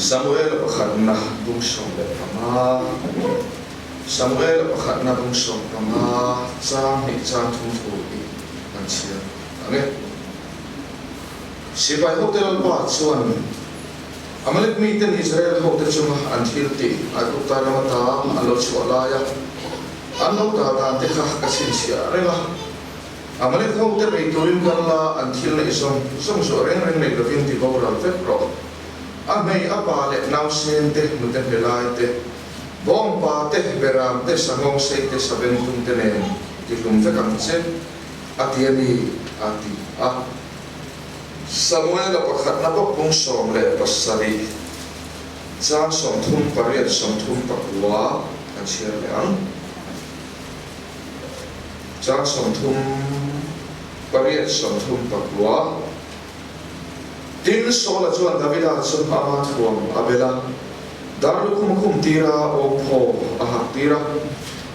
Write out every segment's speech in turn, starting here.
Samuela pakhatna bung 15, Samuela pakhatna bung 15 chang hnih chang thum thu hi kan chhiar ang e. Sipai hote Lalpa chuan Amalek miten Israel hote chunga an thil tih Aigupta ram ata an lo chhuah laia an lo dah dan te kha ka chhinchhiah reng a. Amalek hote bei turin kal la, an thil neih zawng zawng zawh reng reng neih lovin ti boral vek rawh. A hmei a pa leh nausen te, nute hmelai te, bawngpa te, beram te, sanghawng sei te, sabengtung te nen ti hlum vek ang che, a ti a ni, a ti a. Samuela pakhatna bawk bung 17, chang 38, 39 kan chhiar leh ang. Chang 38, 39. Tin, Saula chuan Davida chu ama thuam a bel a, dar lukhum a khum tir a, awmphaw a hak tir a.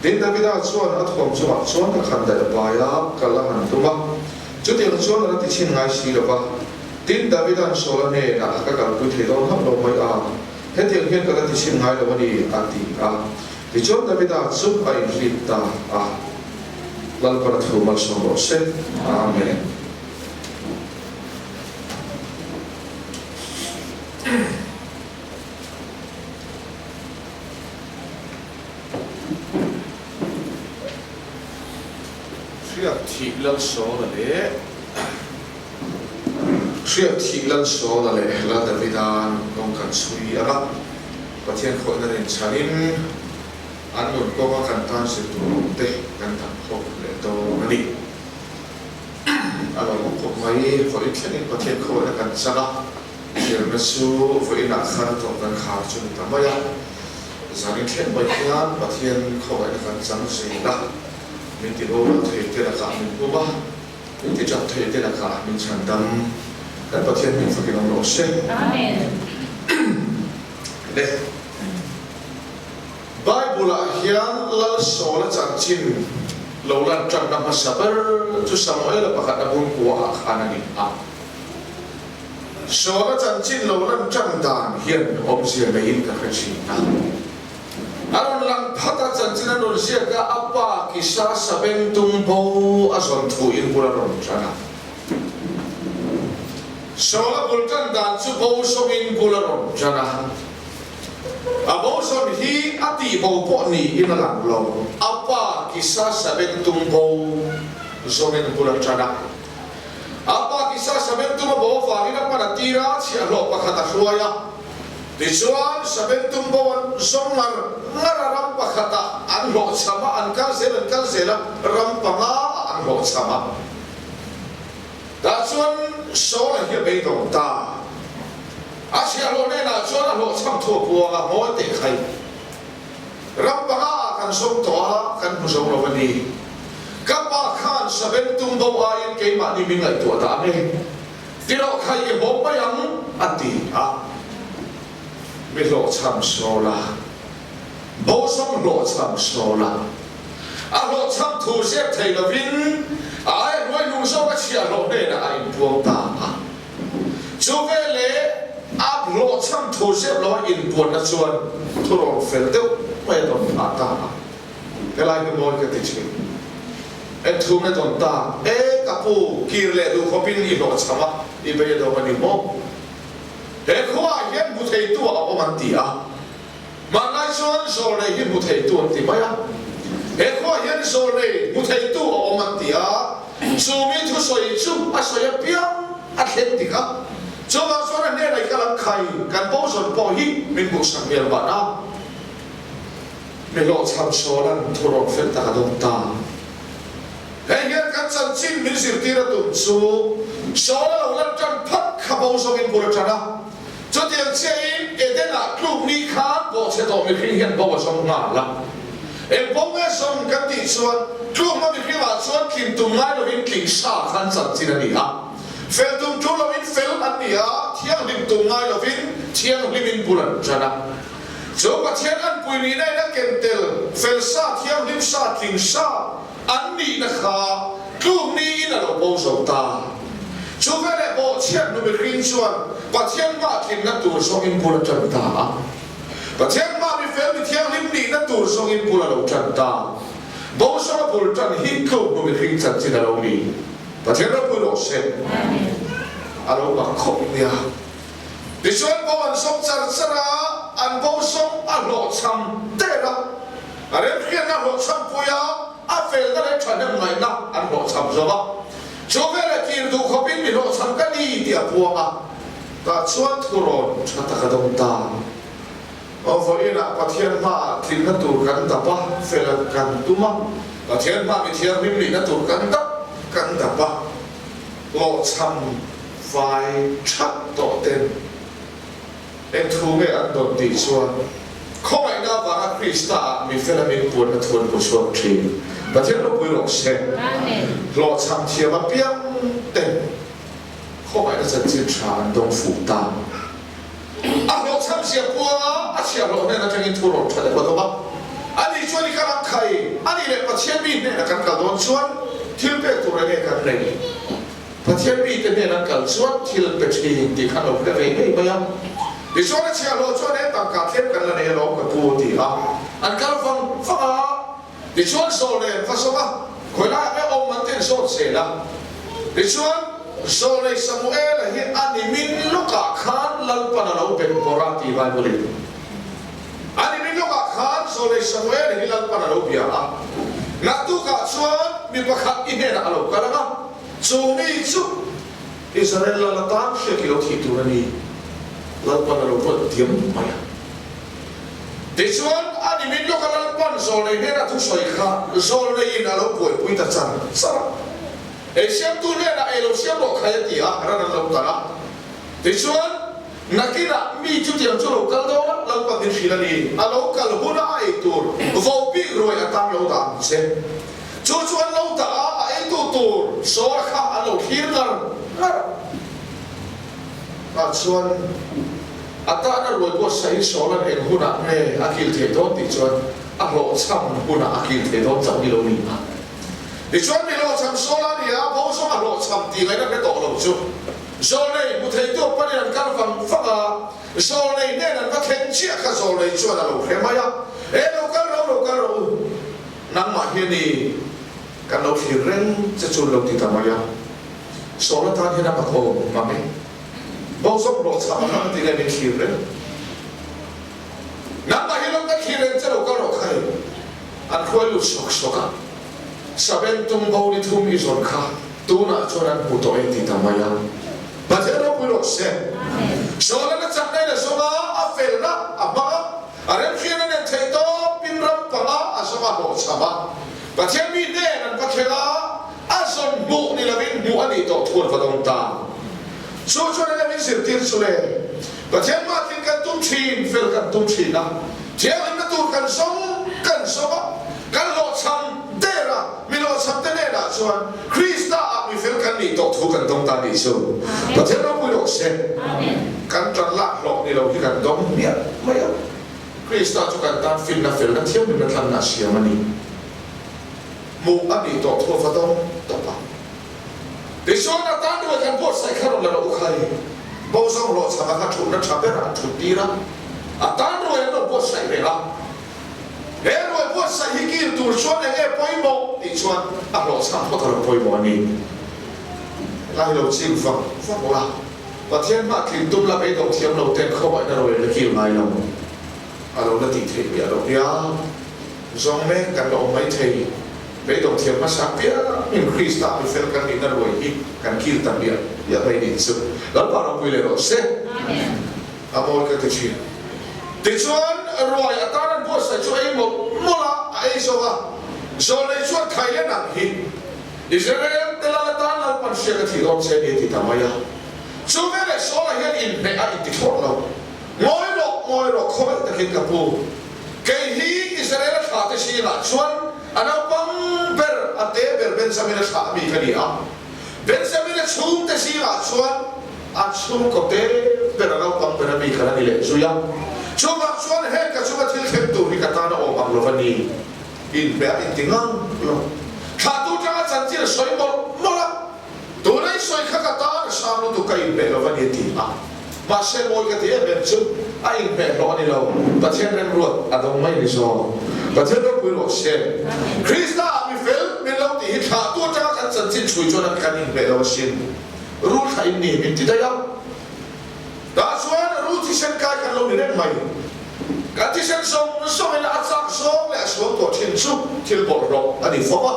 Tin, Davida chuan a thuam chungah chuan a khan daih a pai a, kal a han tum a. Chutiang chuan a la ti chhin ngai si lo va. Tin, Davida'n Saula hnenah, Ka kalpui thei dawn hauh lo mai a, hetiang hian ka la ti chhin ngai lo a ni, a ti a. Tichuan Davida chu a inhlip ta a, Lalpana thu malsawm rawh se. Amen. Hriat thih lal Sawla leh Hriat thih lal Sawla leh Lal Davida'n kawng kan chhui ang a. Pathian khawihna nen chhanin an nun kawnga kan tan zir tur awm te kan dang khawp leh dawn a ni. A lo awm khawp mai, vawiin thlengin Pathian khawihna kan chang a, zirna chu vawiinah khan a tawp kan khar chu ni ta mai a, zanin thleng mai hian Pathian khawihna kan chang zel a, min ti boral thei te lakah min hum a, min ti tap thei te lakah min chhan dam. Kan Pathian hming fakin awm rawh se. Amen. Le. Bible-ah hian Lal Saula chanchin lo lan tanna hmasa ber chu Samuela pakhatna bungkuaah khan a ni a. Saula chanchin lo lan tan dan hian awmzia neiin ka hre thin a. A rawn lang phat a, chanchin a rawn ziak a, a pa Kisa sabengtung bo a zawn thuin bul a rawn tan a. Saula bul tan dan chu bo zawngin bul a rawn tan a. A bo zawn hi a tih bo pawh niin a lang lo. A pa Kisa Sabengtung bo zawngin bul a tan a. A pa Kisa Sabengtung a bo avangin a pan a tir a, chhiahhlawh pakhat a hruai a. Tichuan, Sabengtung bo an zawng ngar ngar a, ram pakhatah an hlawhchham a, an kal zel an kal zel a, ram panga ah an hlawhchham a. Tah chuan Saula hi a beidawng ta. A chhiahhlawh hnenah chuan a hlawhchham thu a puang a, Ngawi teh khai. Ram panga ah kan zawng tawh a, kan hmu zo lo a ni. Ka pa khan Saben tum bo aiin keimahni min ngaihtuah dah ang e. Ti loh khai i hawm mai ang, a ti a. Mi hlawhchham Saula, bo zawng hlawhchham Saula. A hlawhchham thu zep thei lovin a aia hnuai hnung zawk a chhiahhlawh hnenah a inpuang ta a. Chu veleh a hlawhchham thu zep lo a inpuanna chuan thurawn fel deuh mai a dawn phah ta a. Helai hi mawi ka ti thin. En thu nge dawn ta? E ka pu, kir leh duh khawpin i hlawhchham a, i bei a dawng a ni maw? He khuaah hian hmu theitu a awm an ti a. Hmanlai chuan zawlnei hi hmu theitu an ti mai a. He khuaah hian zawlnei hmu theitu a awm an ti a, chu mi thusawi chu a sawi apiang a thleng dik a. Chuvang chuan a hnenah i kal ang khai, kan bo zawn pawh hi min hmuhsak hmel mah na. Mi hlawhchham Sawla'n thurawn fel tak a dawng ta. Hei hian kan chanchin min zirtir a tum chu Sawla lo lan tan phat kha bo zawngin bul a tan a. Chutiang chiahin Eden-ah tluk ni khan bawhchhe tawh mihring hian bo a zawng nghal a. Eng bo nge zawng kan tih chuan tlukna mihringah chuan tlin tum ngai lovin tling sa khan chanchin a ni a. Fel tum tul lovin fel an ni a, thianghlim tum ngai lovin thianghlimin bul an tan a. Chu Pathian an pui nihna in a ken tel fel sa, thianghlim sa, tling sa an nihna kha tluk niin a lo bo zo ta. Chu veleh bawhchhiat nu mihring chuan. Pathian hmaah tlinna tur zawngin bul a tan ta a. Pathian hmaah mi fel mi thianghlim nihna tur zawngin bul a lo tan ta. Bo zawnga bul tan hi tluk hnu mihring chanchin a lo ni. Pathian ropui rawh se. A lo mak khawp nia. Tichuan bo an sawm char char a, an bo sawm a hlawhchham der a. A remhriatna hlawhchham pui a, a felna leh thahnem ngaihna an hlawhchham zo a. Chu veleh kir duh khawpin mi hlawhchham ka ni tih a puang a, tah chuan thurawn tha tak a dawng ta. Aw vawiinah Pathian hmaah tlinna tur kan dap a, fel kan tum a, Pathian hmaa mi thianghlim nihna tur kan dap kan dap a, hlawhchham fai that tawh ten eng thu nge an dawn tih chuan khawngaihna avanga Krista ah mi fela min puanna thu an hmu chhuak thin. Pathian ropui rawh se. Hlawhchham thiam apiang ten khawngaihna chanchin tha an dawng fuh ta. A hlawhchham zia puanga a chhiahhlawh hnen atangin thu rawn tha deuh a dawm a. Ani chuan i kal ang khai, ani leh Pathian mi hnena kan kal dawn chuan thil pek tur enge kan nei? Pathian mite hnen an kal chuan thil pe thin tih kha an lo hre ve ngei mai a. Tichuan a chhiahhlawh chuan he tangka tlem kan la nei alawm ka pu a ti a. An kal vang vang a, tichuan sawl nei an va zawng a, khawi laiah nge awm an ti an zawt zel a. Tichuan Zawlnei Samuela hi a ni min lawkah khan Lalpan a lo bet bawrh a tih Bible in. A ni min lawkah khan Zawlnei Samuela hi Lalpan a lo bia a. Naktukah chuan mi pakhat i hnenah a lo kal ang a. Chu mi chu Israel lal atan hriat i lo thih tur a ni, Lalpan a lo ruat diam mai a. Tichuan, a ni min lawka Lalpan zawlnei hnena thusawi kha zawlneiin a lo buaipui ta char char a. Ei siamtu hnenah ei lo siam rawh khai a ti a, ran an lo kal a. Tichuan, nakinah mi chutiang chu lo kal dawn a, Lalpan min hrilh a ni, a lo kal huna a ei tur vopik ruai atan lo dah ang che. Chu chu an lo dah a, a eitu tur Saul kha an lo thlir ngar ngar a. Chuan a tahna ruai buatsahin Saul-a'n eng hunah nge a kil theih dawn tih chuan a hlawhchham hunah a kil thei dawn chauh ni lo ni a. Tichuan mi hlawhchham Saul-a ni a, bo zawng a hlawhchham tih ngaihna hre tawh lo chu Zawlnei hmu theitu a panin an kal vang vang a, Zawlnei hnen an va thleng chiah kha Zawlnei chuan a lo hre mai a, E lo kal ro, lo kal ro u. Nangmah hian i kan lo thlir reng che chu lo ti ta mai a, Sawl atan hian a mak awm mang e. Bo zawk rawh chham a hlang ti nge min thlir reng. Nangmah hi lo ka thlir reng che lo kal rawh khai. An hruai lut sawk sawk a, Saben tum bo ni thum i zawn kha tunah chuan an hmu tawh e ti ta mai a. Pathian ropui rawh se. Sawl an a chakna in a zawng a, a felna a hmang a. A remhriatna nen theih tawpin ram panga a zawng a hlawhchham a, Pathian mi hnen an va thleng a, a zawn hmuh ni lovin hmuh a nih tawh thu an va dawng ta. Chu chuan enge min zirtir chu le? Pathian mahtin kan tum thin, fel kan tum thin a, thianghlimna tur kan zawng kan zawng a, kan hlawhchham der a, mi hlawhchham te hnenah chuan Krista ah mi fel kan nih tawh thu kan dawng ta nih chu. Pathian ropui rawh se. Kan tan lak hlawh ni lo hi kan dawng hmiah mai a, Krista chu kan tan finna felna thianghlimna thlanna a siam a ni. Hmuh a nih tawh thu a va dawng tawp a. Tichuan a tan ruai kan buatsaih kha rawn la rawh u khai. Bo zawng hlawhchham a kha thutna tha berah an thut tir a, a tan ruai an lo buatsaih reng a. He ruai buatsaih hi kir tur chuan eng nge pawimawh tih chuan a hlawhchham phawt a lo pawimawh a ni. Helai hi lo ching vang vang la. Pathian hmah tling tum la beidawng thiam lo ten khawngaihna ro in la kil ngai lo. A lo la tih theih miah lo nia. Zawng mek kan la awm mai thei. Beidawng thiam hmasa piang in Krista mi fel kan nihna ruai hi kan kil ta miah miah mai nih chu. Lalpa ropui leh rawh se. A mawi ka ti thin. Tichuan ruai atan an buatsaih chu ei mawlh mawlh a, a ei zo a. Zawlnei chuan Thailand ang hi. Israel te lal atan Lalpan hriat a thih dawn che a ni a ti ta mai a. Chu veleh Saula hian inhmeh a inti thlawt lo. Ngawi rawh, ngawi rawh, khawngaih takin ka pu. Kei hi Israel a thlah te zingah chuan a naupang ber, a te ber Benjamin a thlah mi ka ni a. Benjamin a chhungte zingah chuan a chhungkaw te ber, a naupang ber a mi ka la ni leh zui a. Chuvang chuan heng ka chunga thil thleng tur hi ka tan a awm ang lo va ni. Inhmeh a inti ngang lo. Thlahtu tanga chanchin a sawi mawlh mawlh a, tuna i sawi kha ka tan a sang lutuk ka inhmeh lo va ni a ti a. Mahse mawi ka ti em em chu a inhmeh hlawh a ni lo, Pathian remruat a dawng mai ni zawk. Pathian ropui rawh se. Krista ah mi fel min lo tih hi thlahtu atanga kan chanchin chhui chuan a kan inhmeh lo asin. Rul thlah in ni min ti daih a. Tah chuan rul thisen kai kan lo ni reng mai. Kan thisen zawng zawngin a chak zawng leh a sual tawh thin chu thil bawlhhlawh a ni fo a.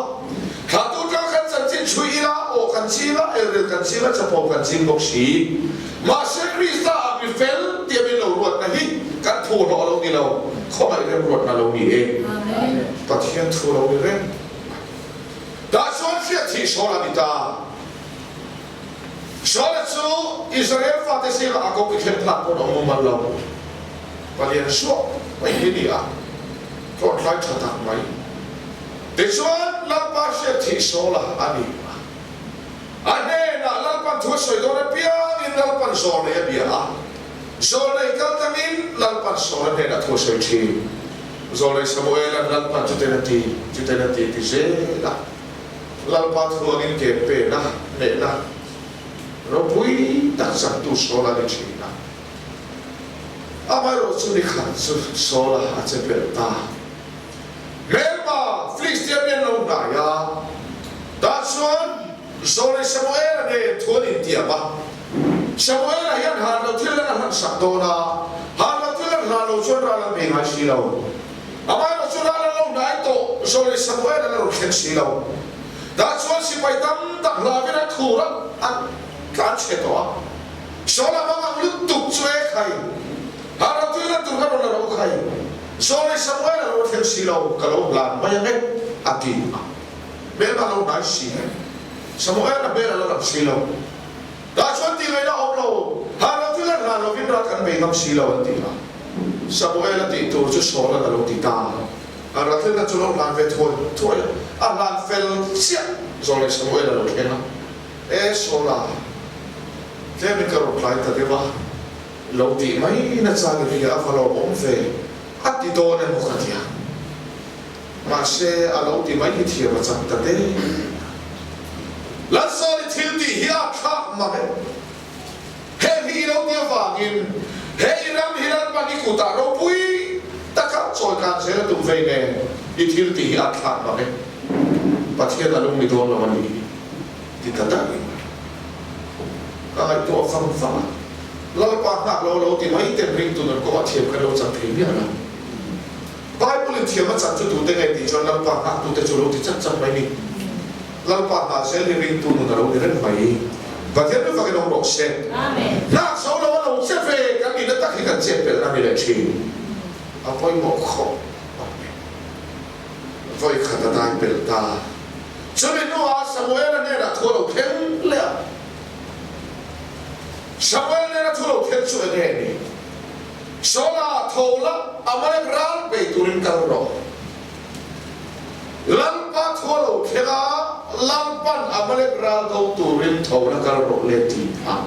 Thlahtu atanga kan chanchin chhui ila aw kan ching a, elrel kan ching a, chapo kan ching bawk si. Mahse Krista ah mi fel tia min lo ruatna hi kan thu hlawh a lo ni lo, khawngaih remruatna a lo ni e. Pathian thu a lo ni reng mai. Tah chuan hriat thih Saul a ni ta. Saula chu Israel fate zingah a koki thlen phak pawn a awm mumal lo. Palian suah mai hi ni a, tlawntlai tha tak mai. Tichuan Lalpa hriat thih Saula a ni a. A hnenah Lalpan thu a sawi dawn apiangin Lalpan Zawlnei a bia a, Zawlnei kal tlangin Lalpan Saula hnenah thu a sawi thin. Zawlnei Samuela'n Lalpan chuten a ti, chuten a ti ti zel a, Lalpa thu angin ke pena hnehna ropui tak changtu Saula a ni thin a. Amaherawh chu nikhat chu Saula a che pelh ta. Hmelma Filistia mi an lo hnai a, tah chuan Zawlei Samuela nen thu an intiam a. Samuela hian han lo thil an a hlan sak dawn a, han lo thil an hlan lo chuan ral an bei ngai si lo. Amaherawh chu ral an lo hnai tawh, Zawlei Samuela la rawn thleng si lo. Tah chuan sipai tam tak hlavin an thur a, an tlan chhe tawh a. Saula hmang ang lutuk chu e khai, han lo thil lan tur ka rawn la ro khai. Sorry Samuel a lo thleng si lo, ka lo hlan mai ang e, a ti a. Hmel a lo hnai si. Samuel a hmel a la lang si lo. Tah chuan tih ngaihna a awm lo, hlan lo thil an hlan lovin ral kan bei ngam si lo an ti a. Samuel a tih tur chu Saul-an a lo ti ta. A ral thilna chu lo hlan ve thuai thuai a, a hlan fel chiah Zawlei Samuel a lo thleng a. E Saul-a, tlemin ka rawn tlai ta deuh a. Lo tih mai na chang i ria a va lo awm ve a ti dawn emaw ka tia. Mahse a lo ti mai hi thiam a chak ta te. Lalsawli thil tih hi a thlak mang e. Heng hi i lo ti avangin he i ram hi Lalpan i kutah ropui taka chawi kan zel a tum vei nen i thil tih hi a thlak mang e. Pathian a lung ni dawn lo a nih hi ti ta daih mai. Ka ngaihtuah vang vang a. Lalpa nghak lo lo ti mai ten ringtu nun kawngah thiam kan lo chan thei miah lo. Bible in thiam a chan chu tute nge tih chuan Lalpa nghak tute chu lo ti chat chat mai ni. Lalpa nghah zel hi ringtu nun a lo ni reng mai. Pathian mi fakin awm rawh se. Nghak zo lo a lo che ve kan nihna tak hi kan chet pelh na ni leh thin. A pawimawh khawp mai. Vawi khat a dai pelh ta. Chumi hnuah Samuela hnenah thu a lo thleng leh a. Samuel nena thu lo thleng chu enge ni? Saula tho la, Amalek ral bei turin kal rawh. Lalpa thu a lo thleng a, Lalpan Amalek ral do turin tho la kal rawh le ti phah.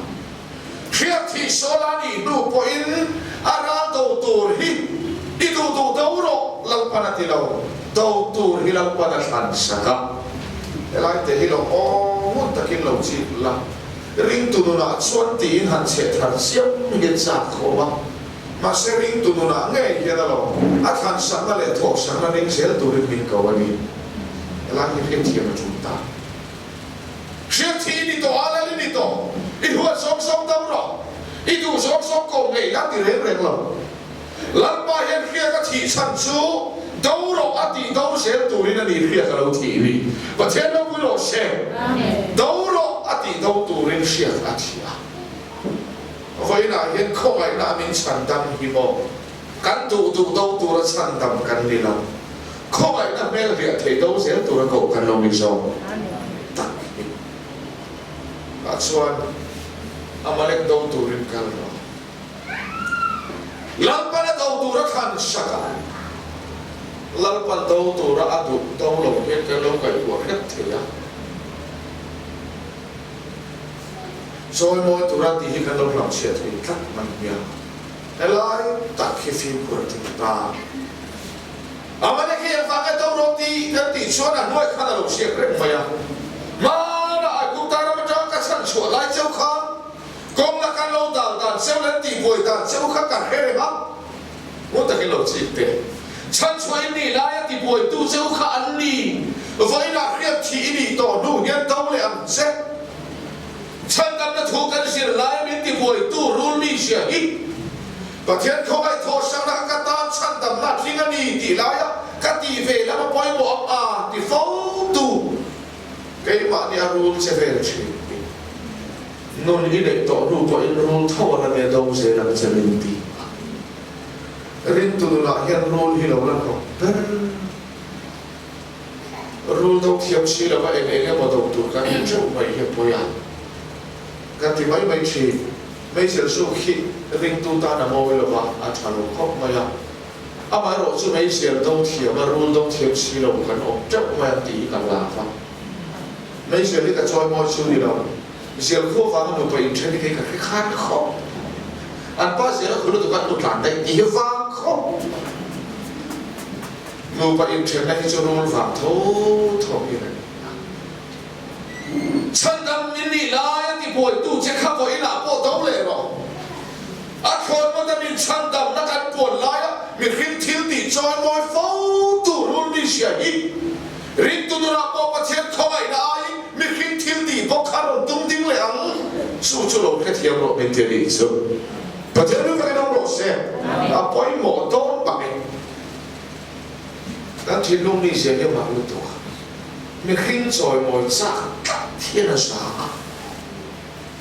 Hriat thih Saula nih hnu pawhin a ral do tur hi i duh duh do rawh, Lalpan a ti lo. Do tur hi Lalpan a thlan sak a. Helai te hi lo aw ngun takin lo chik la, ringtu nunah chuan tiin han cheh thar chiam hian chak khawm a. Mahse ringtu nunah ngei hian a lo a thlan sakna leh thawh sakna ring zel turin min ko a ni. Helai hi hriatthiam a tul ta. Hriatthi i ni tawh a, lal i ni tawh. I huat zawng zawng do rawh. I duh zawng zawng ko ngei la ti reng reng lo. Lalpa hian hriat a thih chhan chu do rawh a tih do zel turin a ni hriat a lo thih ni. Pathian ropui rawh se. Do rawh a tih do turin hriat a thih a. Vawiinah hian khawngaihna a min chhan dam hi maw? Kan duh duh do tura chhan dam kan ni lo. Khawngaihna hmel riah thei do zel tura koh kan lo ni zawk tak hi. Tah chuan Amalek do turin kal rawh. Lalpan a do tura thlan sak a, Lalpan do tura a duh do lo hian kan lo kaihhuah hrep thei a. Chawimawi tura tih hi kan lo hlamchhiat thei tlat mai nia. Helai tak hi fimkhur a ṭul ta. Amalek hi engvang nge do rawh tih kan tih chuan a hnuai khan a lo hriak reng mai a. Hmana Aigupta ram aṭang ka chhan chhuah lai cheu khan kawng la kan lo dal dan. dan cheu leh an tihbuai dan cheu kha ka hre reng a, ngun takin lo chik teh. Chhanchhuah in nih laia tibuaitu cheu kha an ni. Vawiinah hriat thih i nih tawh hnu hian do leh ang che. Chhandamna thu kan zir laia min tibuaitu rul mi zia hi Pathian khawngaih thawhsakna kha ka tan chhandamna a tling a ni tih laia ka tih ve lam a pawimawh ang a ti fo tu keimahni a rul che vel thin hi nun i neih tawh hnu pawhin rul tho a la nia do zel ang che min ti a. Rintu nunah hian rul hi lo la hnawk ber. Rul do thiam si lova eng eng emaw do tur kan hmu teuh mai hi a pawi a, kan ti mai mai thin. Meichel zuk hi ringtu tan a mawi lova, a tha lo khawp mai a. Amaherawh chu meichel do thiam a rul do thiam si lo kan awm teuh mai ang tih hi ka lak a. Meichel hi ka chawi mawi chu ni lo, zial khua vanga nupa inthen hi kei ka hre khan khawp. An pa zial a khu lutuk a, an nu tlan daih tih hi vang khawp. Nupa inthenna hi chu rul vang tho tho hi a ni a. Chhandam min nih lai a tibuaitu che kha vawiinah pawh do leh rawh. A thlawn ngawt a min chhandamna kan puan laia mihring thil tih chawimawi fo tu rul mi hria hi ringtu nunah pawh Pathian khawngaihna aiin mihring thil tih bawk kha rawn tum ding leh ang. Chu chu lo hrethiam rawh min ti a nih chu. Pathian ru takin awm rawh se. A pawimawh dawn bak e. Kan thinlung mi zia hi a mak lutuk a, mihring chawimawi chak tlat hian a za a,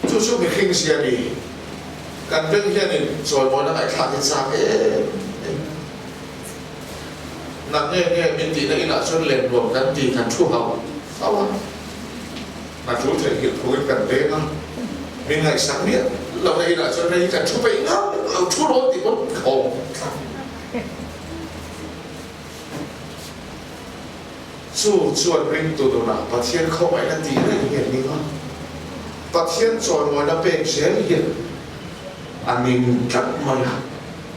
chu chu mihring zia a ni. Kan beng hianin chawimawina ngaihthlak hi chak em em. Nang nge nge min tihna inah chuan len nuam kan ti kan thu hauh hauh a, hna tul theihnghilh phungin kan leng a, min ngaihsak miah lohna inah chuan hei hi kan thu peih ngam lo, thu rawn tih pawn ka awm tlat. Chu chuan ringtu nunah Pathian khawngaihna tih reng hi a ning a, Pathian chawimawina pek zel hian a ning tlat mai a,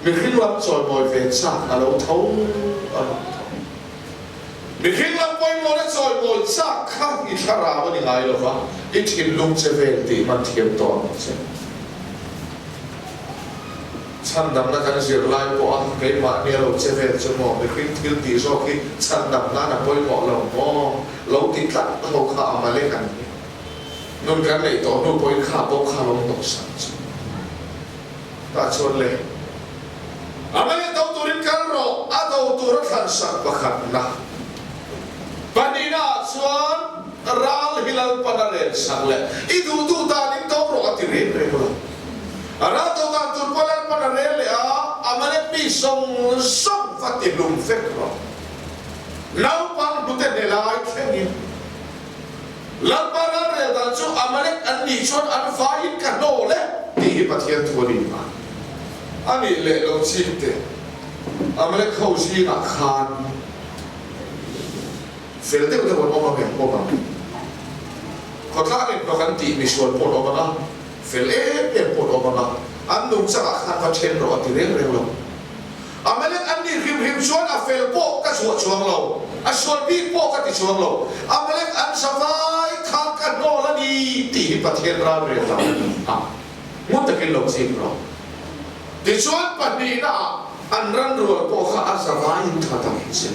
mihring lam chawimawi ve chak a lo tho a lo tho. Mihring lam pawimawhna chawimawi chak kha i thlarau a ni ngai lo va, i thinlung che vel tih hman thiam tawh ang che. Chhandamna kan zir lai pawh a keimahni a lo che vel chu maw mihring thil tih zawk hi chhandam nan a pawimawh lo maw lo ti tlat ho kha a male kan ni. Nun kan neih tawh hnu pawhin kha bawk kha lo hnawh sak chu. Tah chuan le a male do turin kal rawh a do tur a thlan sak pakhatna pahnihna ah chuan ral hi Lalpan a ren sak leh i duh duh danin do rawh a ti reng reng lo. A ral do dan tur pawh Lalpan a rel leh a, Amalek mi zawng zawng va ti hlum vek rawh. Naupang hnute hne lai thlengin Lalpa ral rel dan chu Amalek an nih chuan an vaiin ka hnawl e tih hi Pathian thu a ni a. A nih leh lo chik teh, Amalek ho zingah khan fel deuh deuh an awm ang em? Awm ang. Khawtlangin hnawk an tih misual pawh an awm ang a. Fel em em pawh an awm ang a, an nungchangah khan va then rawh a ti reng reng lo. Amalek an nih hrim hrim chuan a fel pawh ka chhuah chuang lo, a sual bik pawh ka ti chuang lo. Amalek an zavai khan ka hnawl a ni tih hi Pathian ralrel dan a ni a, ngun takin lo chik rawh. Tichuan pahnihnaah an ranrual pawh kha a zavaiin tha tak che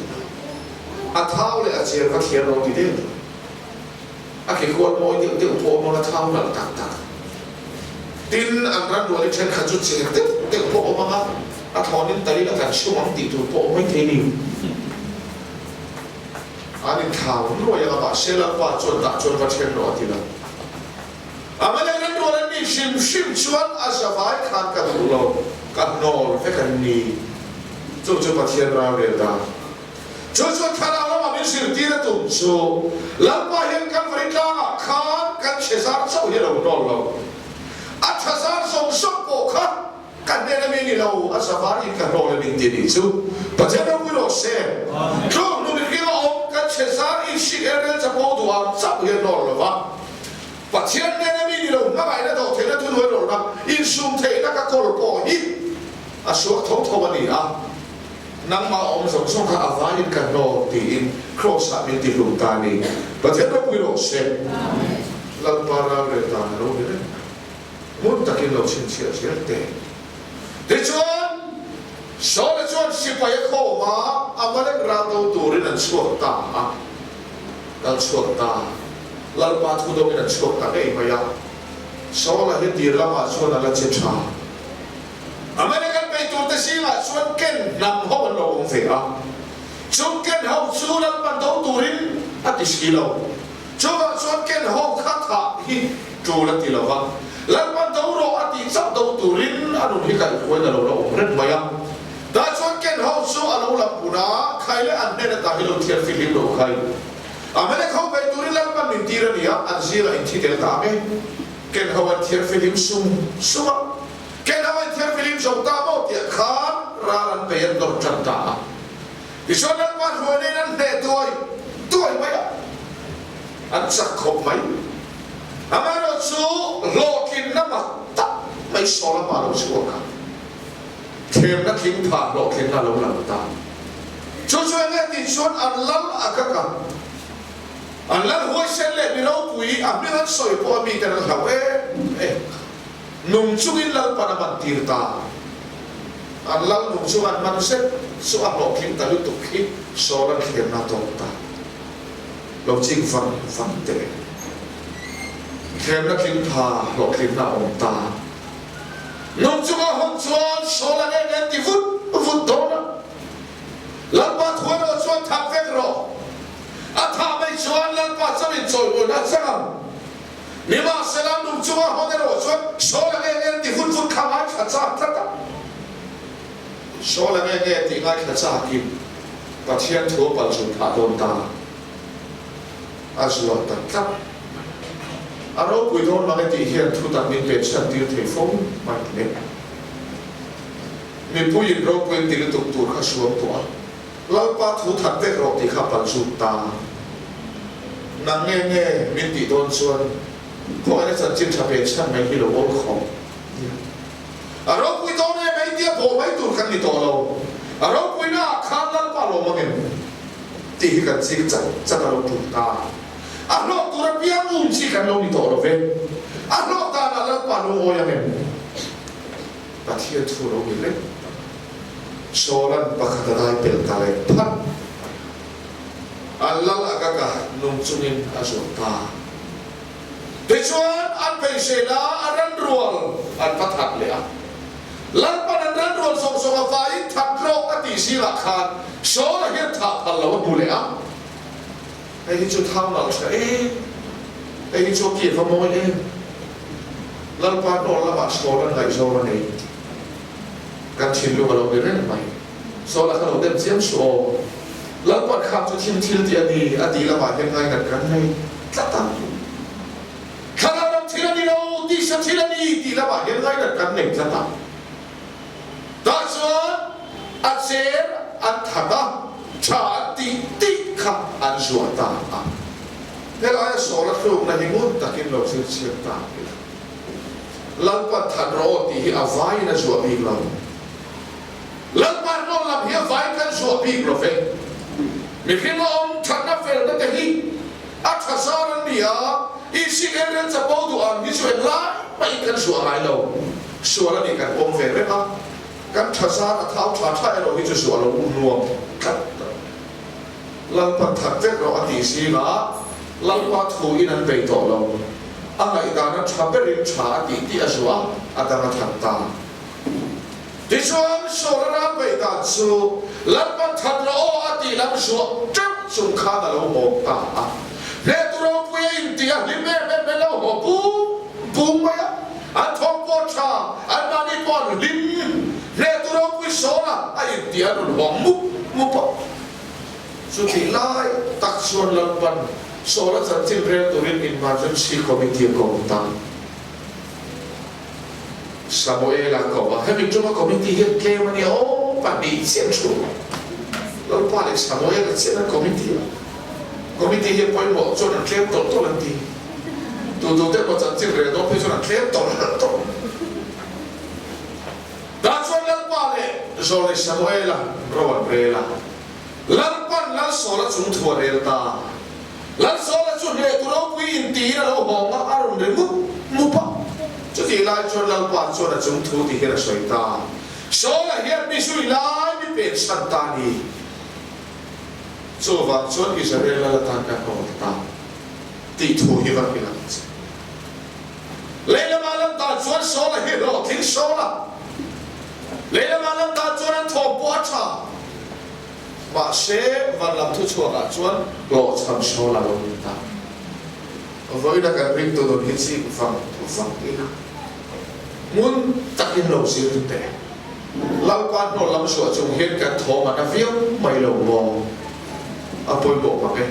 a thau leh a cher va thliar rawh ti deuh. A ke kual mawi deuh deuh pawh awm ang a thau nalh tak tak. Tin, an ran rual i thenkhat chu cher deuh deuh pawh awm ang a, a thlawnin talin a kan chhung ang tih tur pawh awm mai thei ni. An inthlau nuai ang a, mahse Lalpa chuan tah chuan va then rawh a ti lo. A maleng ran rual an nih hrim hrim chuan a zavai khan ka duh lo, ka hnawl vek an ni. Chu chu Pathian ralrel dan. Chu chuan thlarau lama min zirtir a tum chu Lalpa hian Kalvari tlangah khan kan chhe zar chauh hi a lo hnawl lo. A tha zar zawng zawng pawh kha ka hnen a mi ni lo, a zavaiin ka hnawl a min ti nih chu. Pathian ropui rawh se. Tluk hnu mihring a awm kan chhe zar inhrik elrel chapo duh ang chauh hi a hnawl lo va. Pathian hnen a mi ni lo hmangaihna dawhtheihna thuhnuai rawlna insum theihna ka kawl pawh hi a suak tho tho a ni a. Nangmah awm zawng zawng kha a vaiin ka hnawm tiin Kraws-ah min ti hlum ta a ni. Pathian ropui rawh se. Lalpa ralrel dan a lo ni reng mai. Ngun takin lo chhinchhiah zel teh. Tichuan, Saula chuan sipai a khawm a, Amalek ral do turin an chhuak ta a. Kal chhuak ta. Lalpa thu dawngin an chhuak ta ngei mai a. Saula hi tir lamah chuan a la che tha. Amalek an bei turte zingah chuan Ken hnam ho an lo awm ve a. Chung Ken ho chu Lalpan do turin a ti si lo. Chuvang chuan Ken ho kha thah hi tul a ti lo va, Lalpan do rawh a tih chauh do turin a nun hi kaihhruain a lo la awm reng mai a. Tah chuan Ken ho chu a lo lam pun a, Khai leh an hnen ata hi lo thian fihlim lo khai. Amalek ho bei turin Lalpan min tir a ni a, an zingah in thi tel ta ang e. Ken ho an thian fihlim sum sum a, Ken ho an thian fihlim zo ta maw tiah khan ral an bei an nawr tan ta a. Tichuan Lalpa hruaiin an hneh tuai tuai mai a, an chak khawp mai. Amaherawhchu hlawhtlinna mak tak mai saw lamah a lo chhuak a, thlemna tling pha hlawhtlinna a lo lang ta. Chu chu enge tih chuan an lal a kak a, an lal huaisen leh mi ropui a hming an sawi pawh a miten an hlauh em em. Nung chungin Lalpan a man tir ta. An lal nung chung an man zet chu a hlawhtling ta lutuk hi sawl an thlemna tawk ta. Lo ching vang vang teh. Thlemna tling pha hlawhtlinna a awm ta. Nung chunga hawn chuan sawl an en en ti vut vut dawn a. Lalpa thu erawh chuan that vek rawh. A thah mai chuan Lalpa chauhin chawimawina a chang ang. Nimahsela, nung chunga hawn erawh chuan Saula nge nge ti vut vut kha ngaithla chak tlat a. Saula nge nge tih ngaithla chakin Pathian thu a pal zun phah dawn ta. A zuah ta tlat. A ropui dawn mang e tih hian thu tak min pe chhan tir thei fo mai le. Mipuiin ropui an ti lutuk tur kha suam tawh a. Lalpa thu that vek rawh tih kha pal zut ta. Nang nge nge min tih dawn chuan khawngaihna chanchin tha pe chhan mai hi lo awl khawp nia. A ropui dawn em ei tia bawh mai tur kan ni tawh lo. A ropuina ah khan Lalpa lawm ang em tih hi kan chik chat chat a lo tul ta. A hlawk tur apiang um chi kan lo ni tawh lo ve. A hlawk danah Lalpa lungawi ang em? Pathian thu lo ni reng tak. Saula'n pakhat a dai pel ta leh phat mai a. An lal a ka ka nung chungin a zuah ta. Tichuan an beiseina a ran rual an va that leh a. Lalpan an ran rual zawng zawng a vaiin that rawh a tih zingah khan Saula hian thah phal lo a hmu leh a. Hei hi chu thau nalh tha em, hei hi chu a kir va mawi em. Lalpa hnawl lamah Saula'n ngaihzawng a nei. Kan thinlung a lo ni reng mai. Saula kha lo dem chiam suh aw. Lalpan kham chu thim thil tih a ni a tih lamah hian ngainat kan nei tlat a. Thlarau lam thil a ni lo, tisa thil a ni tih lamah hian ngainat kan nei tlat a. Tah chuan a cher an that a, tha an tih tih kha an zuah ta a. Helaia Saula tlukna hi ngun takin lo zir chiang ta ila. Lalpan that rawh aw tih hi a vaiin a zuah bik lo. Lalpan rawn lam hi a vaiin kan zuah bik lo ve. Mihring a awm thatna felna te hi a tha zar an ni a, Isik elrel chapo duh ang hi chu englai mahin kan zuah ngai lo. Sual a nih kan pawm ve reng a, kan tha zar a thau tha tha erawh hi chu zuah lo nuam tlat a. Lalpan that vek rawh a tih zingah Lalpa thu in an bei tawh lo. A ngaihdan a tha berin tha a tih tih a zuah a, a dang a that ta. Tichuan Saul a ral beih dan chu Lalpan that rawh aw a tih lam zuah teuh chung khan a lo hawm ta a. Hnehtu ropui a intih a hlim em em in a lo haw pum pum mai a. An thawm pawh tha, anmahni pawh an hlim. Hnehtu ropui Saul a a intih a rawn hawm mup mup a. Chutih lai tak chuan Lalpan Saula chanchin rel turin Emergency Committee a ko ta. Samuela ko a, hemi tuma committee hian tlem a nia aw, pahnih chiah thu. Lalpa leh Samuela chiah an committee a, committee hian pawimawh chuan an tlem tawlh tawlh an ti. Tutute emaw chanchin rel dawn phei chuan an tlem tawlh tawlh. Tah chuan Lalpa leh Zawlnei Samuela ro an rel a. Lalpan Lalsawla chung thu a rel ta. Lalsawla chu hnehtu ropui intiin a lo hawng a, a rawn ri mup mup a. Chutih. Chutih lai chuan Lalpa chuan a chung thu ti hian a sawi ta, Saula hian mi zui lai mi pek san ta a ni. Chuvang chuan Israel lal atan ka hnawl ta tih thu hi va hrilh ang che. Leilama lan tan chuan Saula hi hlawhtling Saula. Leilama lan tan chuan an thawm pawh a tha. Mahse, van lam thuchhuakah chuan hlawhchham Saula lo ni ta. Vawiina kan ringtu nun hi chik vang vang ila, ngun takin lo zir teh. Lalpa hnawl lam suah chung hian kan thawm a na viau mai lo maw? A pawimawh mang e.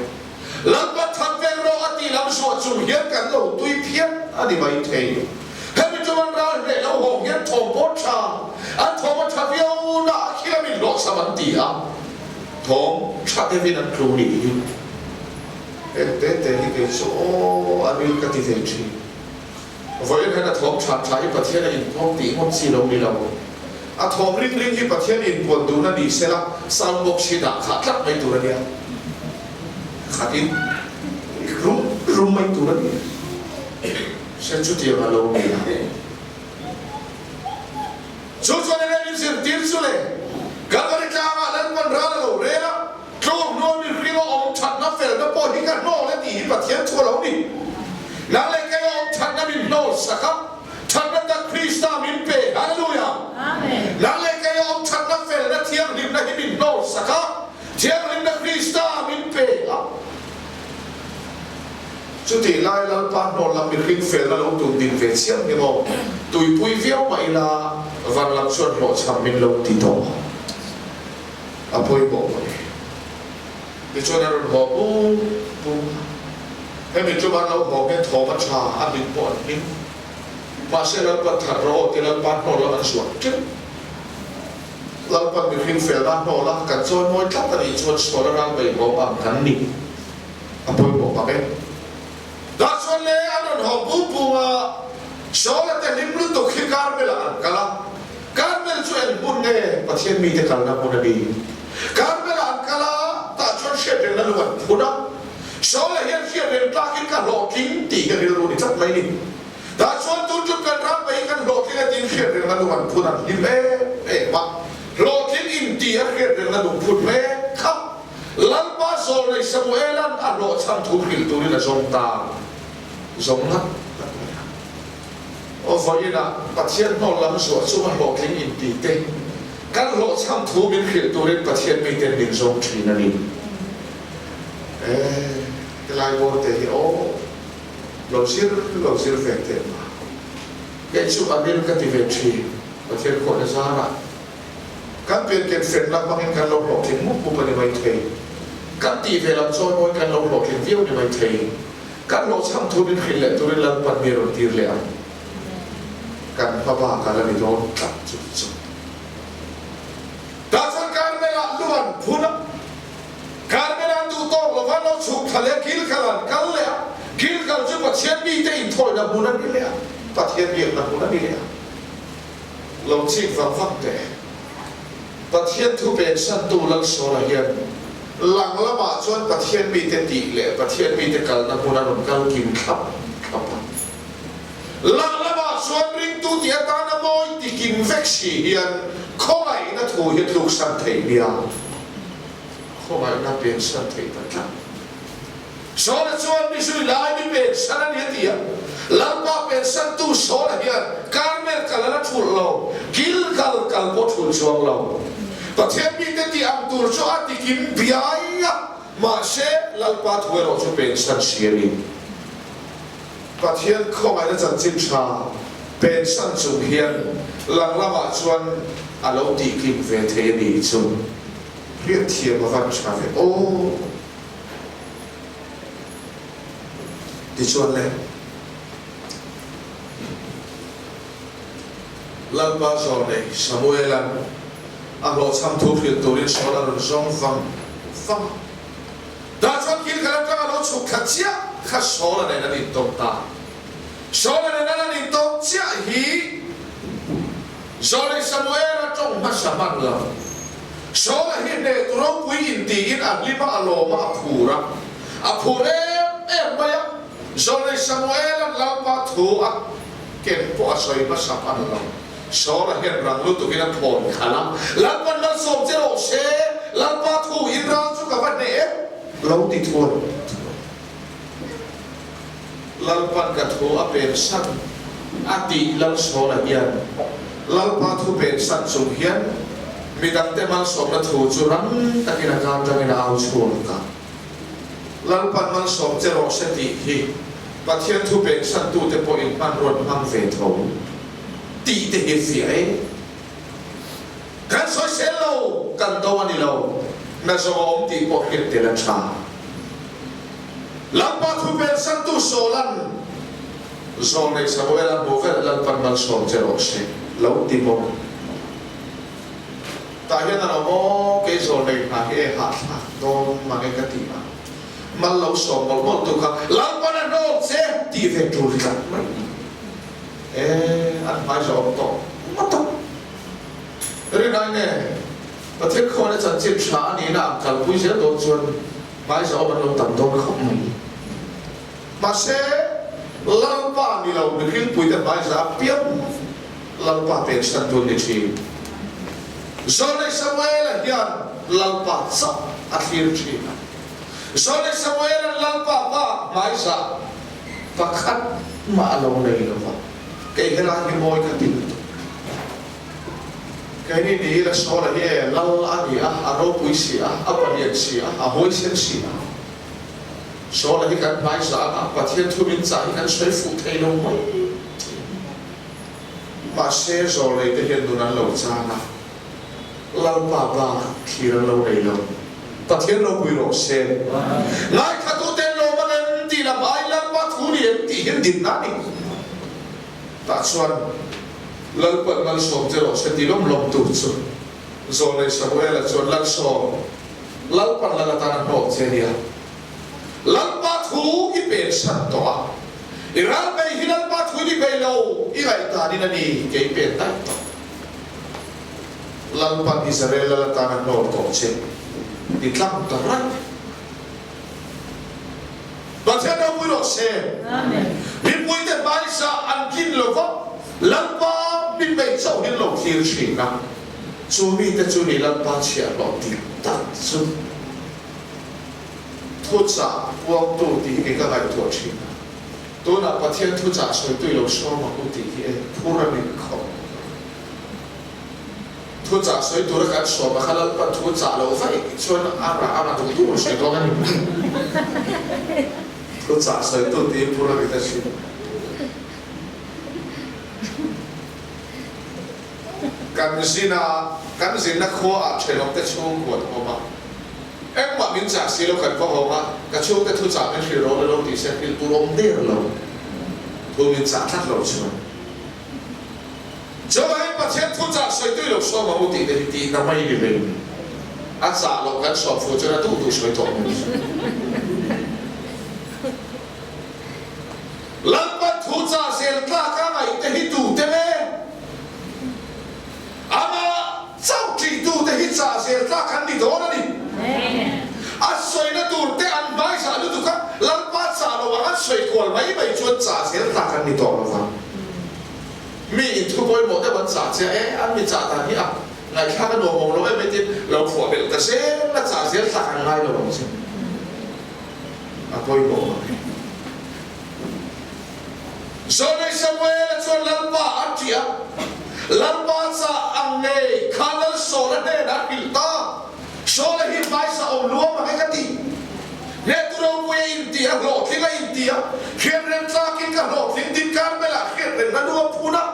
Lalpa that vek rawh a tih lam suah chung hian kan lo tui phian a ni mai thei. Hemi chuan ral hleh lo hawng hian thawm pawh tha, an thawm a tha viau na a khi lamin hlawhchham an ti a, thawm tha deuhin an tlu nih hi. Heng te te hi kei chu aw a ril ka ti ve thin. Vawiin hian a thawm tha tha hi Pathian a inpuang tih ngawt chi lo ni lo. A thawm ring ring hi Pathian inpuan duhna ni sela sound box hi dah khah tlat mai tur a nia. Khatin rum rum mai tur a ni. Hre chutiang a lo ni a. Chu chuan enge min zirtir chu le? Kalvari tlangah Lalpan ral a lo rel a, tlawm hnuai mihring a awm thatna felna pawh hi ka hnawl e tih hi Pathian thu a lo ni. Nang leh kei a awm thatna min hnawl sak a, thatna tak Krista min pe. Hallelujah! Nang leh kei a awm thatna felna thianghlimna hi min hnawl sak a, thianghlimna Krista min pe a. Chutih lai Lalpa hnawl lam mihring felna lo tum ding ve chiang ni maw? Tuipui viau mah ila van lam chuan hlawhchham min lo ti tawh a pawimawh mai. Tichuan a rawn haw bung bung a, hemi tluma an lo haw hian thawm a tha, a hlim pawh an hlim. Mahse Lalpan that rawh aw ti Lalpa hnawl lam an zuah teuh. Lalpan mihring felna hnawl a kan chawimawi tlat a nih chuan sual a ral beihawm ang kan ni. A pawimawh tak e. Dah chuan le an rawn haw pung pung a, Saula te hlim lutuk hi Karmel ah an kal a. Karmel chu eng hmun nge Pathian mite kalna hmun a ni? Karmel ah an kal a, tah chuan hriatrengna lung an phun a. Saula hian hriatreng tlakin ka hlawhtling tih hi rilru ni tlat mai ni. Tah chuan tun tum kan ram pahih kan hlawhtling a tiin hriatrengna lung an phun an hlim em em a. Hlawhtling inti a hriatrengna lung phun mek kha. Lalpa Zawlnei Samuela'n a hlawhchham thu hrilh turin a zawng ta zawng ngat ngat mai a. Aw vawiinah Pathian hnawl lam zuah chu a hlawhtling inti te, kan hlawhchham thu min hrilh turin Pathian miten min zawng thin a ni. E, helai bawr te hi aw, lo zir lo zir ve teh ma. Kei chu a ril ka ti ve thin, Pathian khawhna zarah. Kan pianken fenna hmangin kan lo hlawhtling mup mup a ni mai thei. Kan tih ve lam chawimawi kan lo hlawhtling viau ni mai thei. Kan hlawhchham thu min hrilh leh turin Lalpan mi rawn tir leh ang. Kan hma bak a la ni dawn tlat chu chu. Tah chuan Carmel-ah lu an phun a. Carmel-a an duh tawk lova lo chhuk thla leh Gilgal an kal leh a. Gilgal chu Pathian mite inthawina hmun a ni leh a, Pathian biakna hmun a ni leh a. Lo chik vang vang teh. Pathian thu peksantu Lalsawla hian lang lamah chuan Pathian mite tih leh Pathian mite kalna hmun a rawn kal kim thlap thlap a. Lang lamah chuan ringtu tih atana mawi ti kim vek si hian khawngaihna thu hi tluksan theih nia. Khawngaihna peksan theih ta tlat. Sawla chuan mi zui lai mi pensan a ni a ti a. Lalpa pensantu Sawla hian Karmel kal a la thulh lo, Gilgal kal pawh thulh chuang lo. Pathian mite tih ang tur chu a ti kim biai a, mahse Lalpa thu erawh chu pensan si a ni. Pathian khawngaihna chanchin tha pensan chung hian lang lamah chuan a lo tihkim ve thei a ni chu hriatthiam a van tha ve aw. Tichuan le, Lalpa Zawlnei Samuela'n a hlawhchham thu hrilh turin Saul a rawn zawng vang vang a. Tah chuan Gilgal atanga lo chhuk thla chiah kha Saul-a nen an intawm ta. Saul-a nen an an intawm chiah hi Zawlnei Samuela tawng hmasa hman lo. Saula hi hnehtu ropui intiin a hlim a, a lawm a, a phur a. A phur em em mai a. Zawlnei Samuela'n Lalpa thu a Ken pawh a sawi hmasa hman lo. Saula hian rang lutukin a thawn khalh a, Lalpan malsawm che rawh se, Lalpa thu in ral chu ka va hneh e, lo ti thuai thuai. Lalpan ka thu a pensan a tih Lal Saula hian Lalpa thu pensan chung hian midangte malsawmna thu chu rang takin a kar tangin a au chhuak a. Lalpan malsawm che rawh se tih hi Pathian thu pensantute pawhin hmanruat hmang ve tho tih te hi fiah e. Kan sawisel lo, kan do a ni lo, na zawng a awm tih pawh hriat tel a tha. Lalpa thu pensantu Sawlan Zawlnei Samuela hmuh vel Lalpan malsawm che rawh se lo ti bawk. Tah hian a lo maw, kei Zawlnei hna hi e hahthlak dawn mange ka ti a. Mal lo sawm mawlh mawlh tu kha Lalpan a hnawk che tih ve tul tlat mai ni. E, an hmai zawh awm tawh ngawt a. Rinai nge, Pathian khawnna chanchin tha a nihna ang kalpui zel dawn chuan hmai zawh awm an lo tam dawn khawp mai. Mahse, Lalpa ni lo mihringpuite hmai zah apiang Lalpa peksan tu ni thin. Zawlnei Samuela hian Lalpa chauh a thlir thin a. Zawlnei Samuela'n Lalpa pa hmaizah pakhat mah a lo nei lo va, kei helai hi mawi ka ti lutuk. Keini ni ila Saula hi e Lal a ni a, a ropui si a, a palian si a, a huaisen si a. Saula hi kan hmaizah anga Pathian thu min chah hi kan sawi fuh thei lo mai thin. Mahse, zawlneite hian nun an lo chan a, Lalpa bak thlir an lo nei lo. Pathian ropui rawh se. Ngaithlatuten lawm ang em tih lam ai Lalpa thu ni em tih hian dinna a ni. Tah chuan Lalpa'n malsawm che rawh se ti lawm lawm tur chu Zawlnei Samuela chuan Lalsawm, Lalpa'n lal atan a hnawk che nia. Lalpa thu i pensan tawh a, i ral bei hi Lalpa thu i bei lo, i ngaihdanin a ni kei pen daih tawh. Lalpa'n Israel lal atan a hnawl tawh che, i tlang ta raih. Pathian ropui rawh se. Mipuite hmaisa an tlin lo va, Lalpa min bei chauhin lo thlir thin a, chu mite chu ni Lalpa chhiahhlawh dik tak chu. Thuchah puangtu tih hi ka ngaihtuah thin a, tunah Pathian thuchah sawitui lo sawm ang u tih hi e phur a ning khawp. Thuchah sawi tura kan sawm a kha Lalpan thu chah loh vaih chuan a rah a rah duh duh sawi dawn a ni. Thuchah sawitu tiin phur a ni ta thin. Kan zina kan zinna khua ah thenawmte chhungkua an awm a, engmah min chah si lo kan va hawng a, ka chhungte thu chah min hrilh rawh lo tih se hrilh tur awm der lo, thu min chah tlat lo chuan. Chuvangin Pathian thu chah sawi tui lo sawm ang u tih te hi tihna mai ni ve ni. A chah loh kan sawm fu chuan a duh duh sawi tawh mai. Lalpan thu chah zel tlak a ngaih te hi tu te nge? Amah chauh ṭih tu te hi chah zel tlak an ni dawn a ni. A sawina tur te an hmaizah lutuk a, Lalpa chah lo ang an sawi kual mai mai chuan chah zel tlak an ni tawh lo vang. Mi in thu pawimawh deuh an chah che a, e an mi chah dan hi a ngaihthlak a nuam awm lo em mai tin lo phuah belh ta zel a chah zel tlak an ngai lo ang che. A pawimawh mang e. Zawlnei Samuela chuan Lalpa a ṭih a, Lalpa chah ang ngei kha Lal Saula hnenah a hrilh ta. Saula hi hmaisa awm luam ang e ka ti. Hnehtu ropui a inti a, hlawhtling a inti a, hriatreng tlakin ka hlawhtling tin Karmel-ah hriatrengna lu a phun a,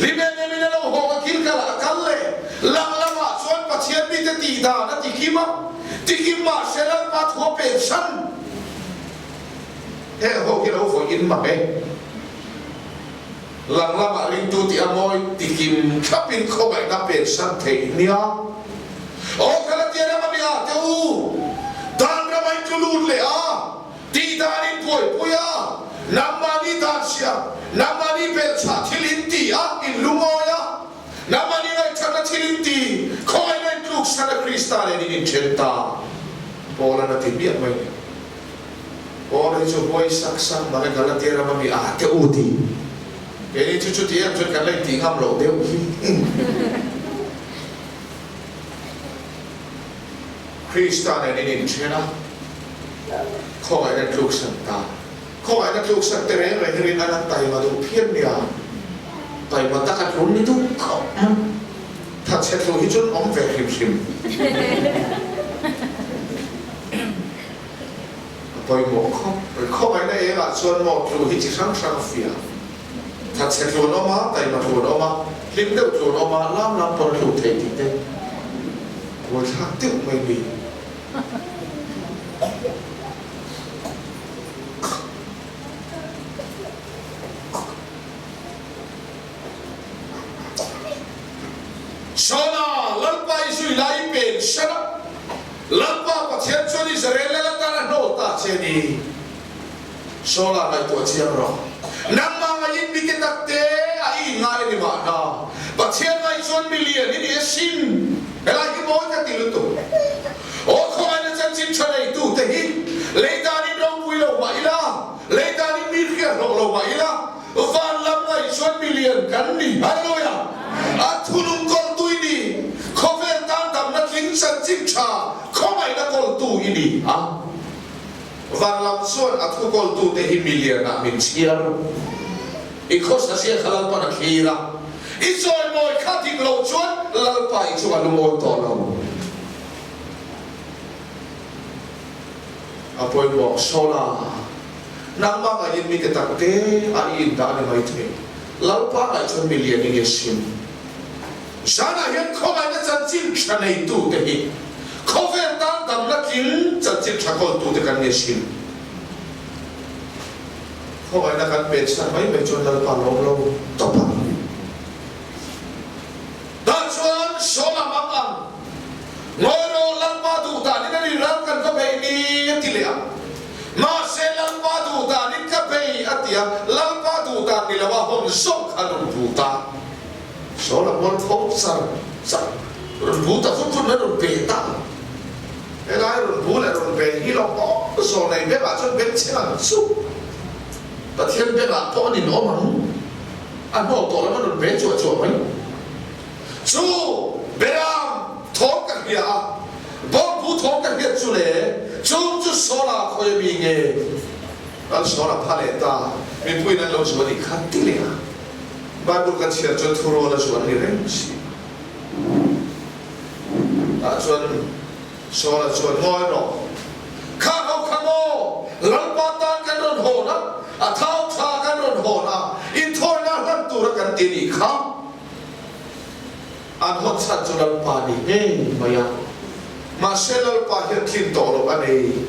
hlim em emin a lo hawng a, Gilgal-ah a kal leh. Lang lamah chuan Pathian mite tihdan a tikim a, tikim mahse Lalpa thu a pensan. Heng ho hi lo vawi in mak e. Lang lamah ringtu tih a mawi tikim thlapin khawngaihna pensan theih nia. Aw Galatia ram a mi a te u, dan ram a in tlu lut leh a, tih dan in buaipui a, nangmahni dan siam, nangmahni belhchhah thil in ti a, in lungawi a, nangmahni ngaihthatna thil in ti, khawngaihna in tluksan a Krista nen in inthen ta. Paul-a'n a ti miah mai ni. Paul hi chu huai sak sak mah e Galatia rama mi a te u ti. Keini chu chuti em chuan kan la intih ngam loh deuh hi. Krista nen in inthen a, khawngaihna tluksan ta. Khawngaihna tluksan te reng reng hi rin an an taima duh phian nia. Taima tak a tlun ni duh khawp mai. Thatchhe tlu hi chuan awm ve hrim hrim. A pawimawh khawp mai. Khawngaihna engah chuan maw tlu hi chi hrang hrang fiah. Thatchhe tlu an awm a, taima tlu an awm a, hlim deuh tlu an awm a, lam lam pawn a tluk thei tih te buaithlak deuh mai ni. Sawna, Lalpa i zui lai i pen sar a, Lalpa Pathian chuan Israel lal atan a hnawl ta che a ni. Sawla ngaihtuah chiang rawh. Nangmah ngaiin mi te tak te a i inngai a ni mahna. Pathian ngaih chuan mi lian i ni asin. Helai hi mawi ka ti lutuk. Aw khawngaihna chanchin tha neitu te hi lei danin ropui lo mah ila, lei danin mi hriat hlawh lo mah ila, Van lam ngaih chuan milian kan ni. Hallelujah! A thunung kawltu i ni. Khawvel tan damna tling chanchin tha khawngaihna kawltu i ni a. Van lam chuan a thu kawltu te hi milian ah min chhiar. I khawsa zia kha Lalpan a thlir a. I chawimawi kha dik lo chuan Lalpa i chungah lungawi tawh lo. A pawimawh Sawla. Nangmah ngaiin mite tak te a i indah a ni mai thei. Lalpa ngaih chuan mi lian i nge sim. Zanah hian khawngaihna chanchin tha neitu te hi khawvel tan damna tling chanchin tha kawltu te kan nge sim. Khawngaihna kan pe chhan mai mai chuan Lalpa lawm lo tawp ang. Tah chuan Saula mang ang, Ngawi rawh, Lalpa duh danin a ni ral kan va bei ni, a ti leh a. Mahse, Lalpa duh danin ka bei, a ti a. Lalpa duh dan ni loa hawn zawk kha rawn bu ta. Saula mual tho char char, rawn bu ta vut vut mai, rawn be ta. Helai rawn bu leh rawn be hi lo awm zawl nei bengah chuan bengchheng ang chu Pathian bengah pawh a ninawm ang. A hnawh tawh lama rawn ve chuah chuah mai. Chu Beram thawm ka hria a, bawngpu thawm ka hriat chu le, chung chu Sawla khawi ami nge? Lal Sawla pha leh ta, mipuiin an lo zu a nih kha ti leh a. Bible kan chhiar chuan thurual a zu an ni reng si. Tah chuan Sawla chuan ngawi rawh. Kha ho kha maw Lalpa tan kan rawn hawn a, a thau tha kan rawn hawn a, inthawina hlan tura kan ti nih kha. An hawn chhan chu Lalpa ni ngei mai a, mahse Lalpa hian thlin tawh loh a nei.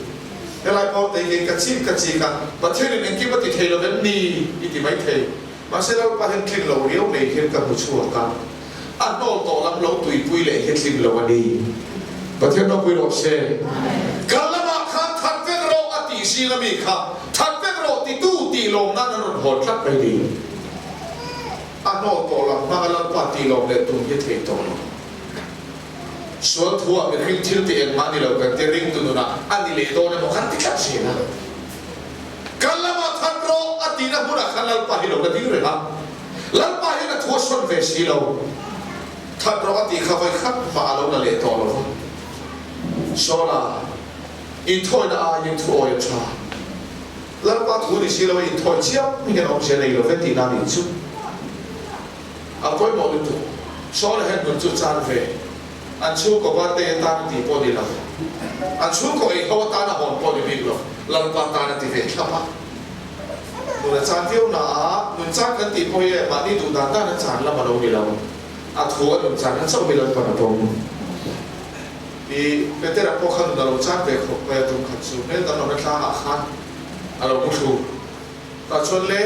Helai pawh tei hian ka chik ka chik a, Pathianin engkim a ti thei lo vem ni i ti mai thei. Mahse Lalpa hian tlin loh riau nei hian ka hmu chhuak a, a hnawl tawh lam lo tuipui leh hi tlin lo a ni. Pathian ropui rawh se. Kal lamah khan that vek rawh a tih zing ami kha that vek rawh titu tih lawm nan an rawn hawn tlat mai ni. A hnawl tawh lam hmanga Lalpa tih lawm leh tum hi thei tawh lo. Sual thuah mihring thil tih engmah ni lo kan ti ringtu nunah a ni leh dawn emaw kan ti tlat zel a. Kal lamah that rawh a tihna hmunah khan Lalpa hi lo la ding reng a, Lalpa hian a thu a sawn ve si lo. That rawh a tih kha vawi khat mah a lo la leh tawh lo va. Sawla, inthawina aiin thu awi a tha. Lalpa thu ni si lo a inthawi chiam hian awmzia nei lo ve tihna a nih chu. A pawimawh lutuk. Sawla hian nun chu chan ve. An chhungkaw birthday atan a ti pawh ni lo, an chhungkaw ei ho atan a hawn pawh ni bik lo, Lalpa tan a ti ve thlap a. Nun a chan viau na a, nun chan kan tih pawh hi e, mahni duh dan dan a chan lam a lo ni lo, a thu a nun chan na chauh hi Lalpan a pawm. I Petera pawh kha nun a lo chan ve khawp mai a, tum khat chu hmel danglamna tlangah khan a lo mu thlu. Tah chuan le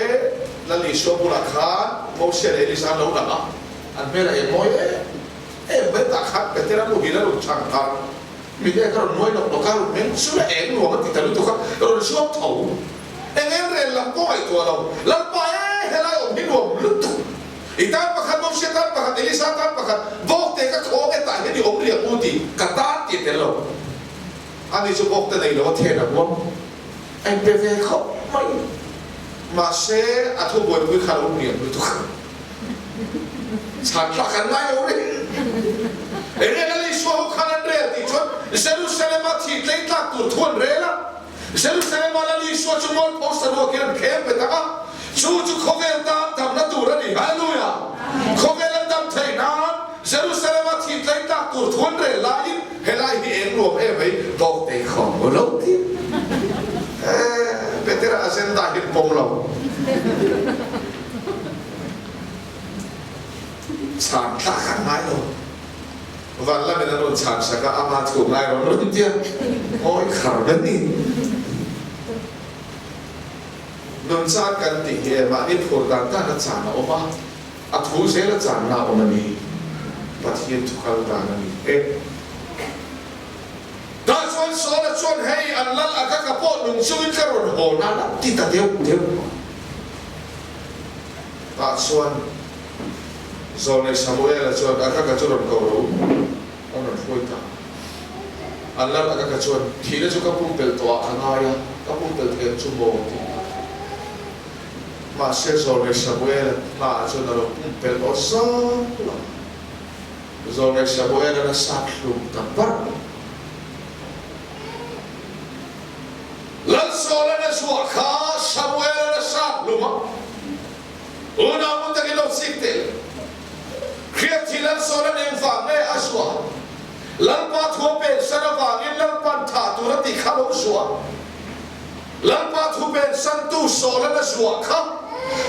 Lal Isua bulah khan Mosia leh Elisa an lo lang a, an hmel a eng mawi em Em mai tah khan Petera nu hi la rawn chhan kha mi te ka rawn nuai lawk lawk a, rawn meng chu la eng nuam a ti ta lutuk a, rawn zuam tho. Eng em rel lam pawh ngaihtuah lo, Lalpa e, helai awm hi nuam lutuk. I tan pakhat, Moshe tan pakhat, Elisa tan pakhat, Bawkte ka khawng e tah hian i awm riak u tih ka tan tih a tel lo. Ani chu Bawkte nei lo a then a huam. A inpe ve khawp mai. Mahse, a thu buaipui kha a lo hniam lutuk a. Chhan tlak an ngai lo reng. Enge Lal Isua ho khan an rel tih chuan Jerusalem-a thih tlei tlak tur thu an rel a. Jerusalem-a Lal Isua chu mualpho saruak hian an khem pe tak a. Chu chu khawvel tan damna tur a ni. Hallelujah! Khawvel an dam theih nan Jerusalem-a thih tlei tlak tur thu an rel laiin helai hi eng nuam em mai dawk tei khawm lo ti. Petera agenda hi an pawm lo. Chhan tlak an ngai lo. Van lamin an rawn chhan sak a, ama thu ngai rawn rawn tia ngawi khar ve ni. Nun chan kan tih hi e, mahni phur dan dan a chan a awm a, a thu zel a channa a awm a ni. Pathian thu kal dan a ni e. Tah chuan Saula chuan, Hei, an lal a ka ka pawh nung chungin ka rawn haw na la ti ta deuh deuh. Tah chuan Zawlnei Samuela chuan a ka ka chu rawn ko ro, a rawn hruai ta. An lal a ka ka chuan, Thihna chu ka pumpelh tawh ah ka ngai a, ka pumpelh thei ang chu maw? ti ta. Mahse Zawlnei Samuela hmaah chuan a lo pumpelh aw zau a. Zawlnei Samuel a nasa thlum ta bar. Lal Saul a zuah kha Samuel a nasa hlum a, unau mun takin lo chik teh le. Hriat hi Lal Saul an eng vang nge a zuah? Lalpa thu a pen san avangin Lalpan thah tur a tih kha lo zuah. Lalpa thu pen santu Saul a zuah kha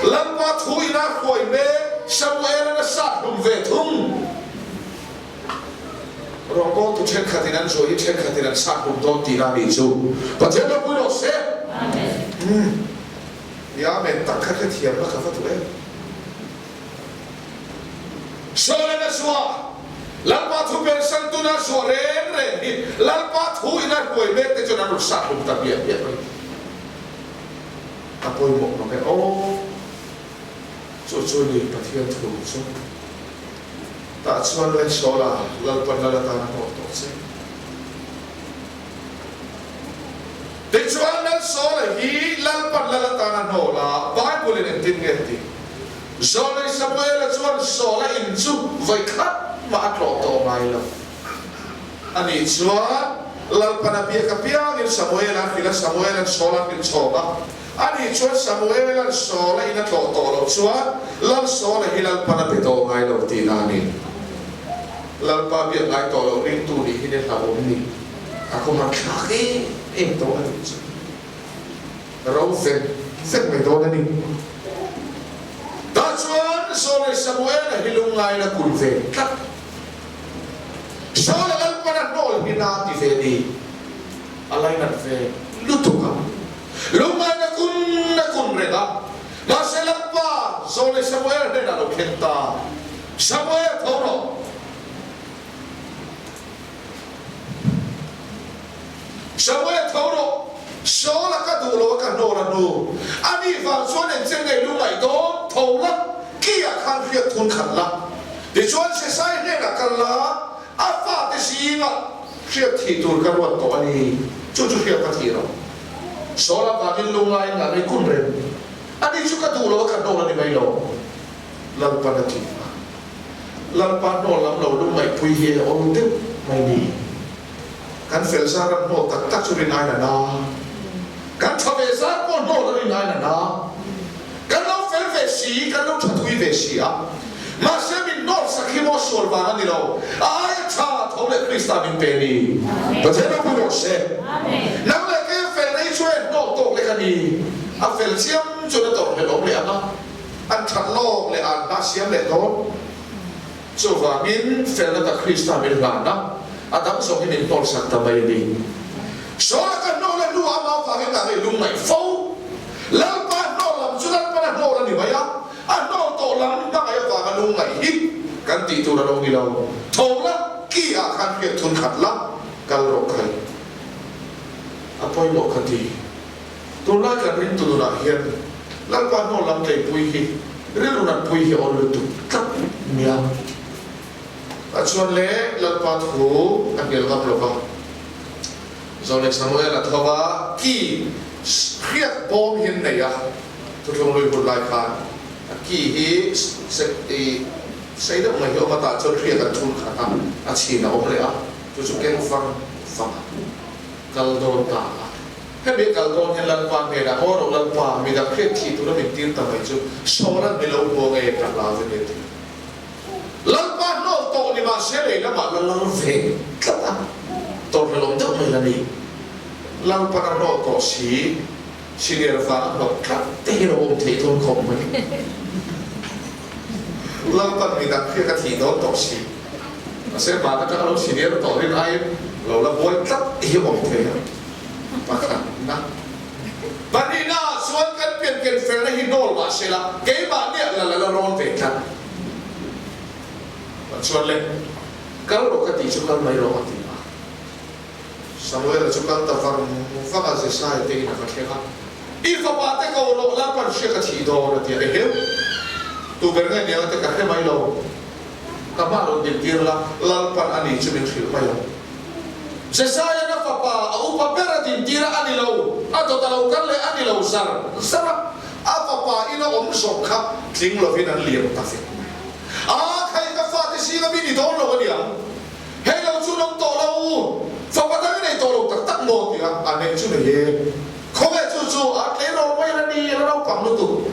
Lalpa thu ina hruai mek Samuel a sat hlum ve thung. Rawngbawltu thenkhatin an zuah hi thenkhatin an sat hlum dawn tihna a nih chu. Pathian ropui rawh se. Umm. I Amen tak kha hrethiam la ka va duh em. Saul a zuah, Lalpa thu pen santuna zuah reng reng hi Lalpa thu ina hruai mek te chuan an rawn sat hlum ta hmiah hmiah mai. A pawimawh mang e aw. Chu chu ni Pathian thu chu. Tah chuan le Saula Lalpa lal atan a hnawh tawh che. Tichuan Lal Saula hi Lalpa lal atan a hnawh la, Bible in engtin nge ti? Zawlei Samuela chuan Saula in chu vawi khat mah a tlawh tawh ngai lo. Ani chuan Lalpan a biak apiangin Samuela a hrilh a, Samuela'n Saula a hrilh chhawk a. Ani chuan Samuela'n Saula in a tlawh tawh loh chuan Lal Saula hi Lalpan a be tawh ngai lo tihna a ni. Lalpa biak ngai tawh loh ringtu nih hi ni hlauhawm ni. A khawhar thlak em em tawh a nih chu. Ro vek vek mai dawn a ni. Tah chuan Saul leh Samuel-a hi lungngaina kun ve tlat. Saul-a Lalpan a hnawl hi na ti ve ni. A lainat ve lutuk a. Lungngaina kun a kun reng a. Mahse Lalpa, Saul leh Samuel hnenah lo thleng ta. Samuel, tho rawh. Samuel tho rawh, Saul a ka duh lo a ka hnawl a hnu. A nih vang chuan eng chen ngei lungngaih dawn tho la, ki ah khan hriat thun khat la. Tichuan Sesai hnenah kal la, a fate zingah hriat thih tur ka ruat tawh a ni. Chu chu hriat ka thih lo. Saul avangin lungngai in a rei kun reng. A ni chu ka duh lo a ka hnawl a ni mai lo. Lalpan a ti a. Lalpa hnawl lam lo lungngaihpui hi a awm deuh mai ni. Kan fel zar an hnawl tak tak chu rin ain a na. Kan tha ve zar pawh hnawl a rin ain a na. Kan lo fel ve si, kan lo tha thui ve si a. Mahse min hnawl sak hi maw sual vang a ni lo. A aia tha tho leh Krista min pe ni. Pathian ropui rawh se. Nang leh kei a fel nei chu a hnawl tawk lek a ni. A fel chiam chuan a tawrhhlelh awm leh ang a. An that lawk leh an hna siam leh dawn. Chuvangin felna tak Krista min hlan a, a dang zawng hi min hnawlsak ta mai a ni. Saula ka hnawl a hnu ah amah avangin ka ngei lung ngaih fo. Lalpa hnawl lam chu Lalpan a hnawl a ni mai a, a hnawl tawh lam hmangaih avanga lung ngaih hi kan tih tur a lo ni lo. Tho la, ki ah khan hriat thun khat la, kal rawh khai. A pawimawh ka ti. Tunlai kan ringtu nunah hian Lalpa hnawl lam tleipui hi rilru natpui hi awl lutuk tlat nia. A chuan le Lalpa thu a hnial ngam lo va. Zawlei Samuel a tho va, ki hriat bawm hi an nei a. Thuthlung lui hun lai khan a ki hi sei deuh mai hi awm a, tah chuan hriak an thun khat a, a chhin a awm leh a, chu chu keng fang fang a kal dawn ta a. Hemi a kal dawn hian Lalpa hnenah, Aw rawh Lalpa, midang hriat thih tura min tir ta mai chu Sawn-an mi lo hmu ange ka hlau ve nia ti. Lalpa hnawl tawh ni mahse lei lamah la lal ve tlat a, tawrhhlelawm deuh mai la ni. Lalpan a hnawl tawh si. Senior vang a hnawk tlat te hi lo awm thei dawn khawp mai. Lalpan midang hriat a thih dawn tawh si. Mahse van atanga lo senior tawh rin aiin lo la buai tlat hi awm thei a. Pakhatna. Pahnihna ah chuan kan pianken felna hi hnawl mah se la, keimahniah la la la rawn ve tlat. Chuan le, kal rawh ka tih chu kal mai rawh a ti a. Samuela chu kal ta vang vang a, Jesai te in a va thleng a, I fapa te ko rawh, Lalpan hria ka thih dawn, a ti a. Eheu, tu ber nge niang te ka hre mai lo, ka hmah rawn din tir la, Lalpan a ni chu min hrilh mai ang. Jesaia'n a fapa a upa ber a din tir a, a ni lo, a dawt a lo kal leh a ni lo zar zar a, a fapa in a awm zawk kha tling lovin an liam ta vek mai. A, khai ka fate zinga mi ni dawn lo a niang. Hei lo chu ram tawh lo, fapa dang i nei tawh lo tak tak maw? Tia a nei chu nei e. Khawnge chu chu a tleirawl mai la ni, la naupang lutuk.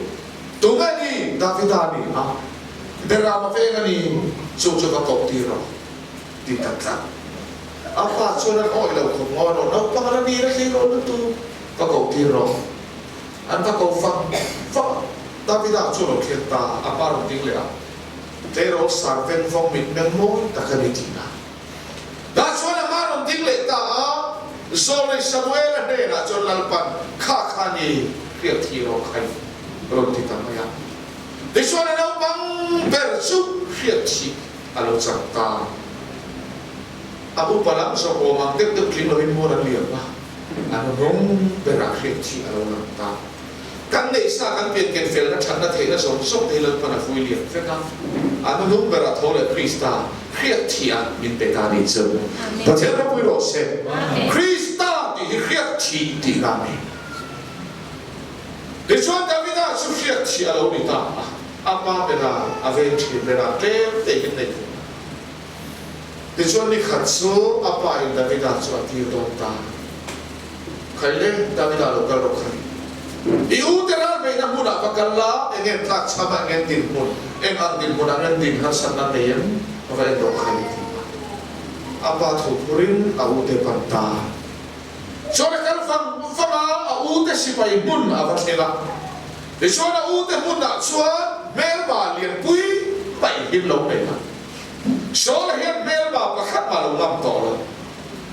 Tunge ni? Davida a ni a, Berama veng a ni, chu chu va koh tir rawh, ti ta tlat. A pa chuan an awih lo khawp ngaw rawh, naupang la ni, la tleirawl lutuk, va koh tir rawh. An va ko fang fang a, Davida chu a lo thleng ta, a hma rawn ding leh a. Tleirawl sar veng vawng mit meng mawi tak a ni tih a. Tah chuan a hma rawn ding leh ta a, Zawlnei Samuela hnenah chuan Lalpan, Kha kha ni, hriat thi rawh khai, rawn ti ta mai a. Tichuan a naupang ber chu hriat thih a lo chang ta. A upa lam zawk awm ang deuh deuh tling loin mual an liam a, a hnawng berah hriat thih a lo lang ta. Kan neih sa kan pian ken felna thatna theihna zawng zawng te hi Lalpan a vui lian vek a, a hnuhnung berah tho leh Krista hriat thih a min pe ta ni chu. Pathian ropui rawh se. Krista tih hi hriat thih tihna a ni. Tichuan Davida chu hriat thih a lo ni ta a, a pa bera a veng thin bera tlem te hian nei thei a. Tichuan ni khat chu a pa in Davida chu a tir dawn ta. Khaile, Davida lo kal rawh khai. I u te ral beihna hmunah va kal la, eng em tlak chham a, eng em dinhmun, eng ang dinhmun ah ngen din harsatna nei em, va en rawh khai a ti a. A pa thu phurin a u te pan ta. Chuan a kal vang vang a, a u te sipai hmun a va thleng a. Tichuan a u te hmunah chuan hmelma lianpui mai him lo nei a. Saula hian hmelma pakhat mah lo ngam tawh lo.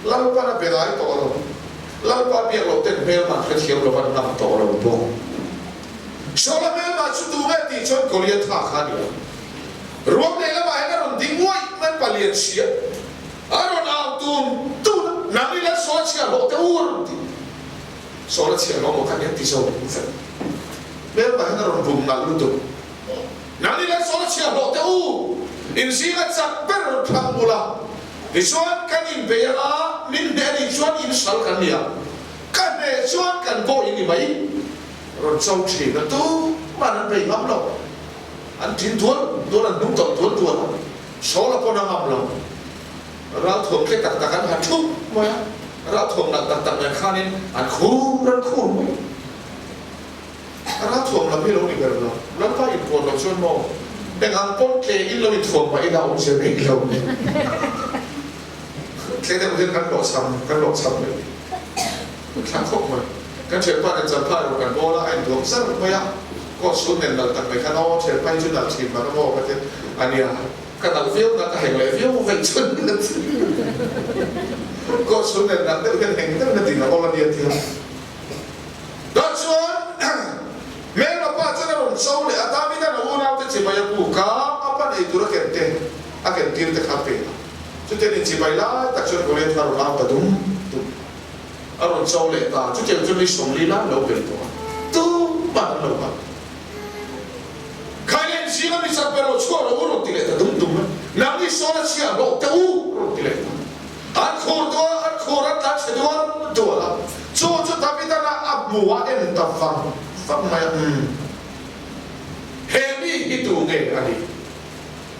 Lalpan a be ngai tawh lo. Lalpa biak loh ten hmelma hrethiam lo an ngam tawh lo bawk. Saula hmelma chu tu nge tih chuan Goliatha kha a ni a. Ruang leh lamah hian a rawn ding uaih mai palian sia. A rawn au tun tun a, Nang i lal Saula chhiahhlawh teh u a rawn ti. Saula chhiahhlawh maw kha nia ti zo vek. Hmelma hian a rawn bum nalh lutuk. Nang i lal Saula chhiahhlawh teh u, in zinga chak ber rawn thlang bula. Tichuan, kan inbei anga min hneh anih chuan in sal kan ni ang. Ka hneh chuan kan bawi ni mai. Rawn cho thin a, tuman an bei ngam lo. An thin dual dual, an hnung tawlh dual dual a, Saula pawn a ngam lo. Ralthuam tle tak tak an ha thup mai a, ralthuam nalh tak tak nen khanin an khur an khur mai. Ralthuam lam hi lo ni ber lo. Lalpa inpuan loh chuan maw eng ang pawn tle in lo inthuam mah ila awm zia nei lo. Tle deuh hian kan hlawhchham kan hlawhchham mai. Kan thlang khawp mai. Kan thianpa nen champhai rawh kan bawl a, a intuam zar mai a. Coat suit nen nalh tak mai khan aw thianpa hi chu nalh thin mah ka maw ka ti a nia. Ka nalh viau na ka heng leh viau veih chuan coat suit nen nalh deuh hian heng deuh na din a awl a nia tia. Tah chuan hmelma pa chuan a rawn cho leh a, Davida'n a unaute chibai a puk a, a pa nei tur a ken te a ken tir te kha a pe a. Chutiang in chibai lai tak chuan Goliath kha a rawn au ta dum dum a rawn cho leh ta. Chutiang chuan mi 40 lai lo bei tawh a, tumah an lo ngam. Khailen zinga mi chak ber lo chhuah lo u rawn ti leh ta dum dum a, Nangni sawn a chhiah hlawh teh u rawn ti leh ta. An khur dual, an khur an tlan chhe dual dual a, chu chu Davidan a a hmu a en ta vang vang mai a, umm. nge a nih?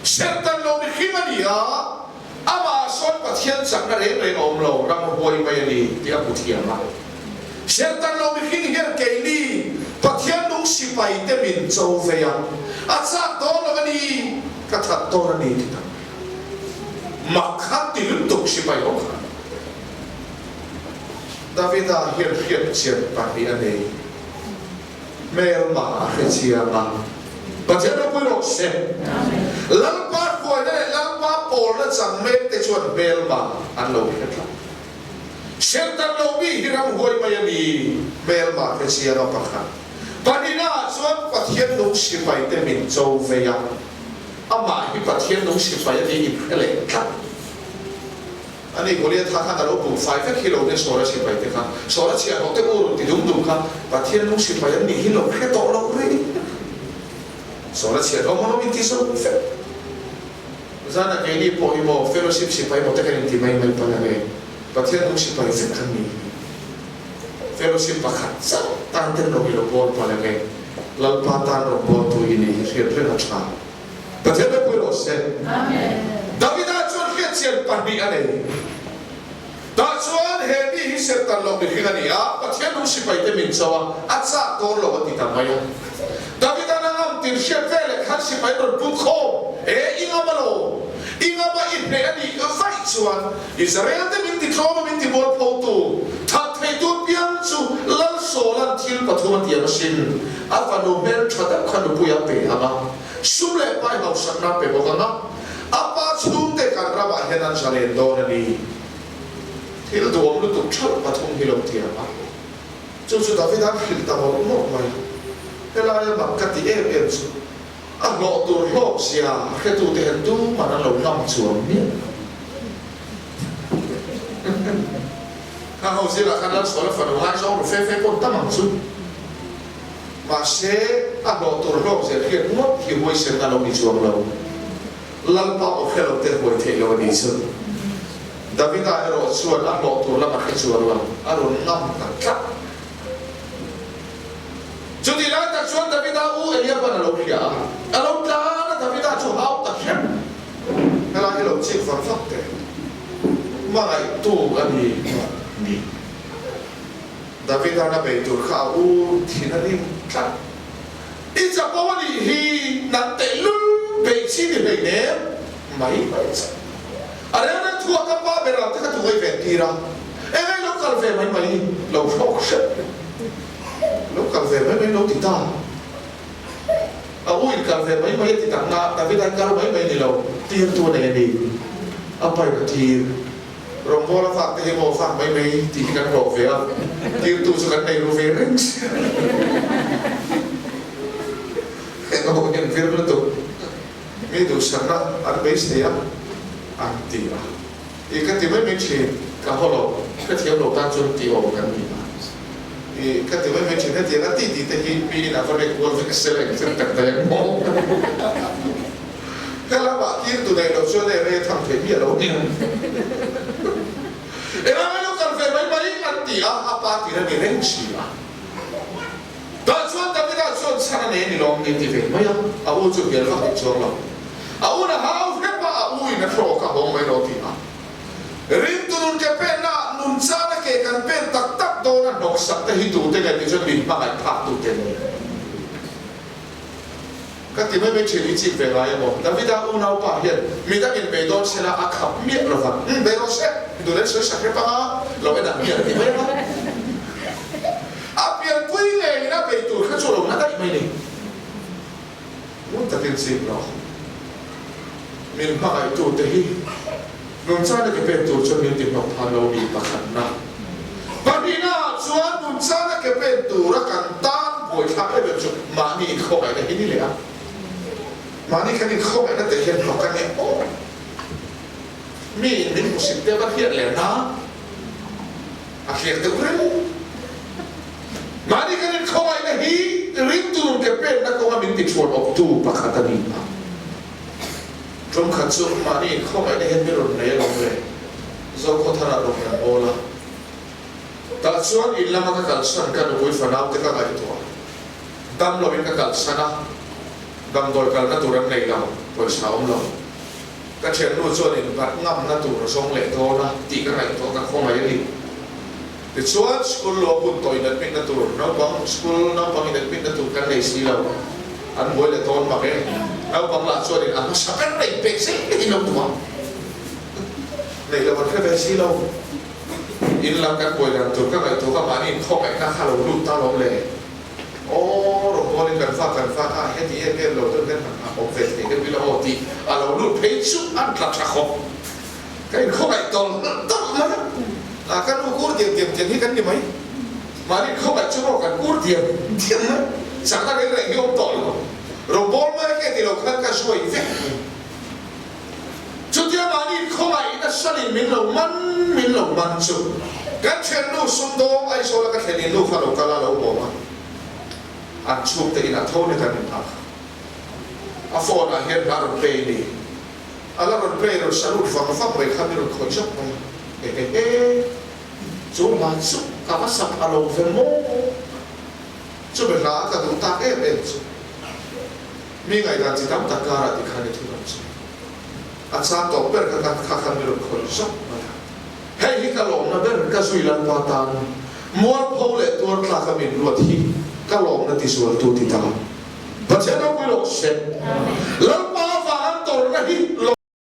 Serhtan lo mihring a ni a, amah sawn Pathian chakna reng reng a awm lo, ram huai mai a ni tih a hmu thiam a. Serhtan lo mihring hian keini Pathian nung sipai te min cho vei a, a chak dawn lo a ni, ka that dawn a ni ti tak mai a. Mak kha ti lutuk sipai ho khan. Davida hian hriat chian pahnih a nei. Hmelma a hre chiang a. Pathian ropui rawh se. Lalpa hruaina leh Lalpa pawlna chang mek te chuan hmelma an lo hre tlat. Serhtan lo mi hi ram huai mai a ni. Hmelma hre chiang a pakhat. Pahnihna ah chuan Pathian nung sipai te min cho vei a. Amah hi Pathian nung sipai a ni inhre leh tlat. Ani Goliatha khan a lo bum fai vek hi lo nia Sawla sipai te kha. Sawla chhiah hlawh te u rawn ti dum dum kha Pathian nung sipai an nih hi lo hre tawh lo rih. Sawla chhiah hlawh maw lo inti zo vek. Zana keini pawh hi maw fellowship sipai maw te kan inti mai mai palh ang e. Pathian nung sipai vek kan nih hi. Fellowship pakhat chauh tan ten lo hi lo bawl palh ang e. Lalpa tan rawn bawltu i nih hi hriat reng a tha. Pathian ropui rawh se. Davida chuan hriatchian pahnih a nei. Tah chuan he mi hi serhtan loh mihring a ni a, Pathian lung sipaite min cho a, a chak dawn lo a ti ta mai a. Davida na ngam tin hriat ve leh khan sipai rawn put khawm e, i ngam a lo, i ngam a i hneh a nih vaih chuan Israel te min ti tlawm a min ti bual pho tu, that thei tu piang chu Lal Sawla'n thil pathum a tiam asin, a fanu hmel tha deuh kha nupui a pe ang a. Sum leh pai hausakna pe bawk ang a, a pa chhungte kan ramah hian an zalen dawn a ni. Thil duhawm lutuk ṭhalh pathum hi lo tiam a, chu chu Davida'n hrilh ta mawlh mawlh mai. Helaia mak ka ti em em chu, a hlawh tur hlawk zia hretute hian tuman an lo ngam chuang miah lo. Kha ho zirah khan Lalsuala fanu ngaizawng ru fe fe pawh tam ang chu. Mahse, a hlawh tur hlawk zel hriat ngawt hi huaisen a lo ni chuang lo. Lalpa aw hre lo te huai theih lo a ni chu. Davida erawh chuan a hlawh tur lam a hre chuang lo, a rawn ngam ta tlat. Chutih lai tak chuan Davida u Eliaban a lo hria a, a lo tlan a, Davida chu hau ta hrep. Helai hi lo chik fak fak teh. Hmangaihtu a ni ni. Davida'n a bei tur kha a u thin a rim tlat. I chapo a nih hi nang tehlul beih chi ni hlei nem mai mai chak. A rel rel thu a ka pa ber ang te kha tu ngei ven tir a, eng ai lo kal ve mai mai lo hrawk hrep lo kal ve mai mai lo ti ta. A u in kal ve mai mai a ti tak na Davida'n kal mai mai ni lo tir tu a nei a ni. A pain a tir. Rawngbawla fak te hi maw fak mai mai tih hi kan hlawh ve a, tirtu chu kan nei ru ve reng si a. Heng ho hian vir lutuk mi duhsakna an beisei a, an ti a. I ka ti mai mai thin, ka haw lo, ka thiam lo tan chuan tih awm kan ni a. I ka ti mai mai thin, hetiang a ti tih te hi mi in a va rek kual vek sela engtin tak daih ang maw? He lamah tirtu nei lo chuan e rei a tham thei miah lo nia. Engah nge lo kal ve mai mai an ti a, a pa tir a ni reng si a. Tah chuan Davida chuan chhan a nei a ni lawm ni ti ve mai a, a u chu hnial vak in chuang lo. A un a hau hrep a, a u in a hrawk a hawng mai lo ti a. Ringtu nun ke penna ah nun cana ke kan pen tak tak dawn a hnawksak te hi tute nge ti chuan min hmangaih phak tute ni. Ka ti mai mai thin i chik ve ngai emaw? Davida unaupa hian midang in bei dawn sela a khap miah lo va, Umm bei rawh se, duh len sawi sak hrep anga lo en ang hian a ti mai anga. A pianpui ngeiin a bei tur kha chu a lo na daih mai ni. Ngun takin chik rawh. Min hmangaihtute hi nunchana ke pen tur chuan min ti hnawk phan lo ni pakhatna. Pahnihna ah chuan nunchana ke pen tura kan tan buaithlak em em chu mahni inkhawngaihna hi ni leh a. Mahni kan inkhawngaihna te hian hnawk a nih aw. Mi in min hmusit te va hriat leh na a hriat deuh reng. Mahni kan inkhawngaihna hi ringtu nun ke penna kawnga min ti thuan awptu pakhat a ni a. Tumkhat chu mahni inkhawngaihna hian mi rawn nei alawm le, Zokhawthara rawn kan awl a. Tah chuan in lama ka kalsan ka nupui fanau te ka ngaihtuah dam loin ka kalsan a. Damdawi kalna tur an nei lo, pawisa awm lo. Ka thiannu chuan innghat ngamna tur a zawng leh dawn a tih ka ngaihtuah ka khawngaih a ni. Tichuan, school luah hun tawh in admit na tur naupang school naupang in admit na tur kan nei si lo. An buai leh dawn mak e. Naupang lah chuan in a hmasa ber nei pek zel in lo duh a. Neih loh an hre ve si lo. In lam kan buai dan tur ka ngaihtuah ka mahni in khawngaihna kha lo lut ta lawm le. Aw rawngbawl in kan fa kan fa kha heti em em lo deuh hian han awm ve thei deuh ila aw tih a lo lut phei chu an tla tha khawp. Ka inkhawngaih tawlh tawlh mai a, a ka nu kur diam diam tiang hi kan ni mai. Mahni inkhawngaih chu maw kan kur diam diam mai. Chakna reng reng hi awm tawh lo. Rawngbawl mai ke ti lo khan ka zuai vek mai. Chutia mahni inkhawngaih nasalin min lo man min lo man chu kan thiannu sumdawng Aizawl a ka thlen in nu kha lo kal a lo bawm a, an chhungte inah tho ni kan inhah kha. A phone ah hian hna rawn play ni. A la rawn play rawn salute vang vang mai kha mi rawn khawih zawk mai a, hehehe, chu hla chu ka va sak a lo ve maw? Chumi hla a ka duh tak em em chu mi ngaihdan chi tam tak karah ti khan i thu rawn sawi. A chang tawp ber kha khan kha khan mi rawn khawih zawk mai a, hei hi ka lawmna ber ka zui Lalpa tan mualpho leh tuar tlak a min ruat hi ka lawmna ti zualtu ti ta. Pathian ropui lo se. Lalpa vang an tawrhna hi.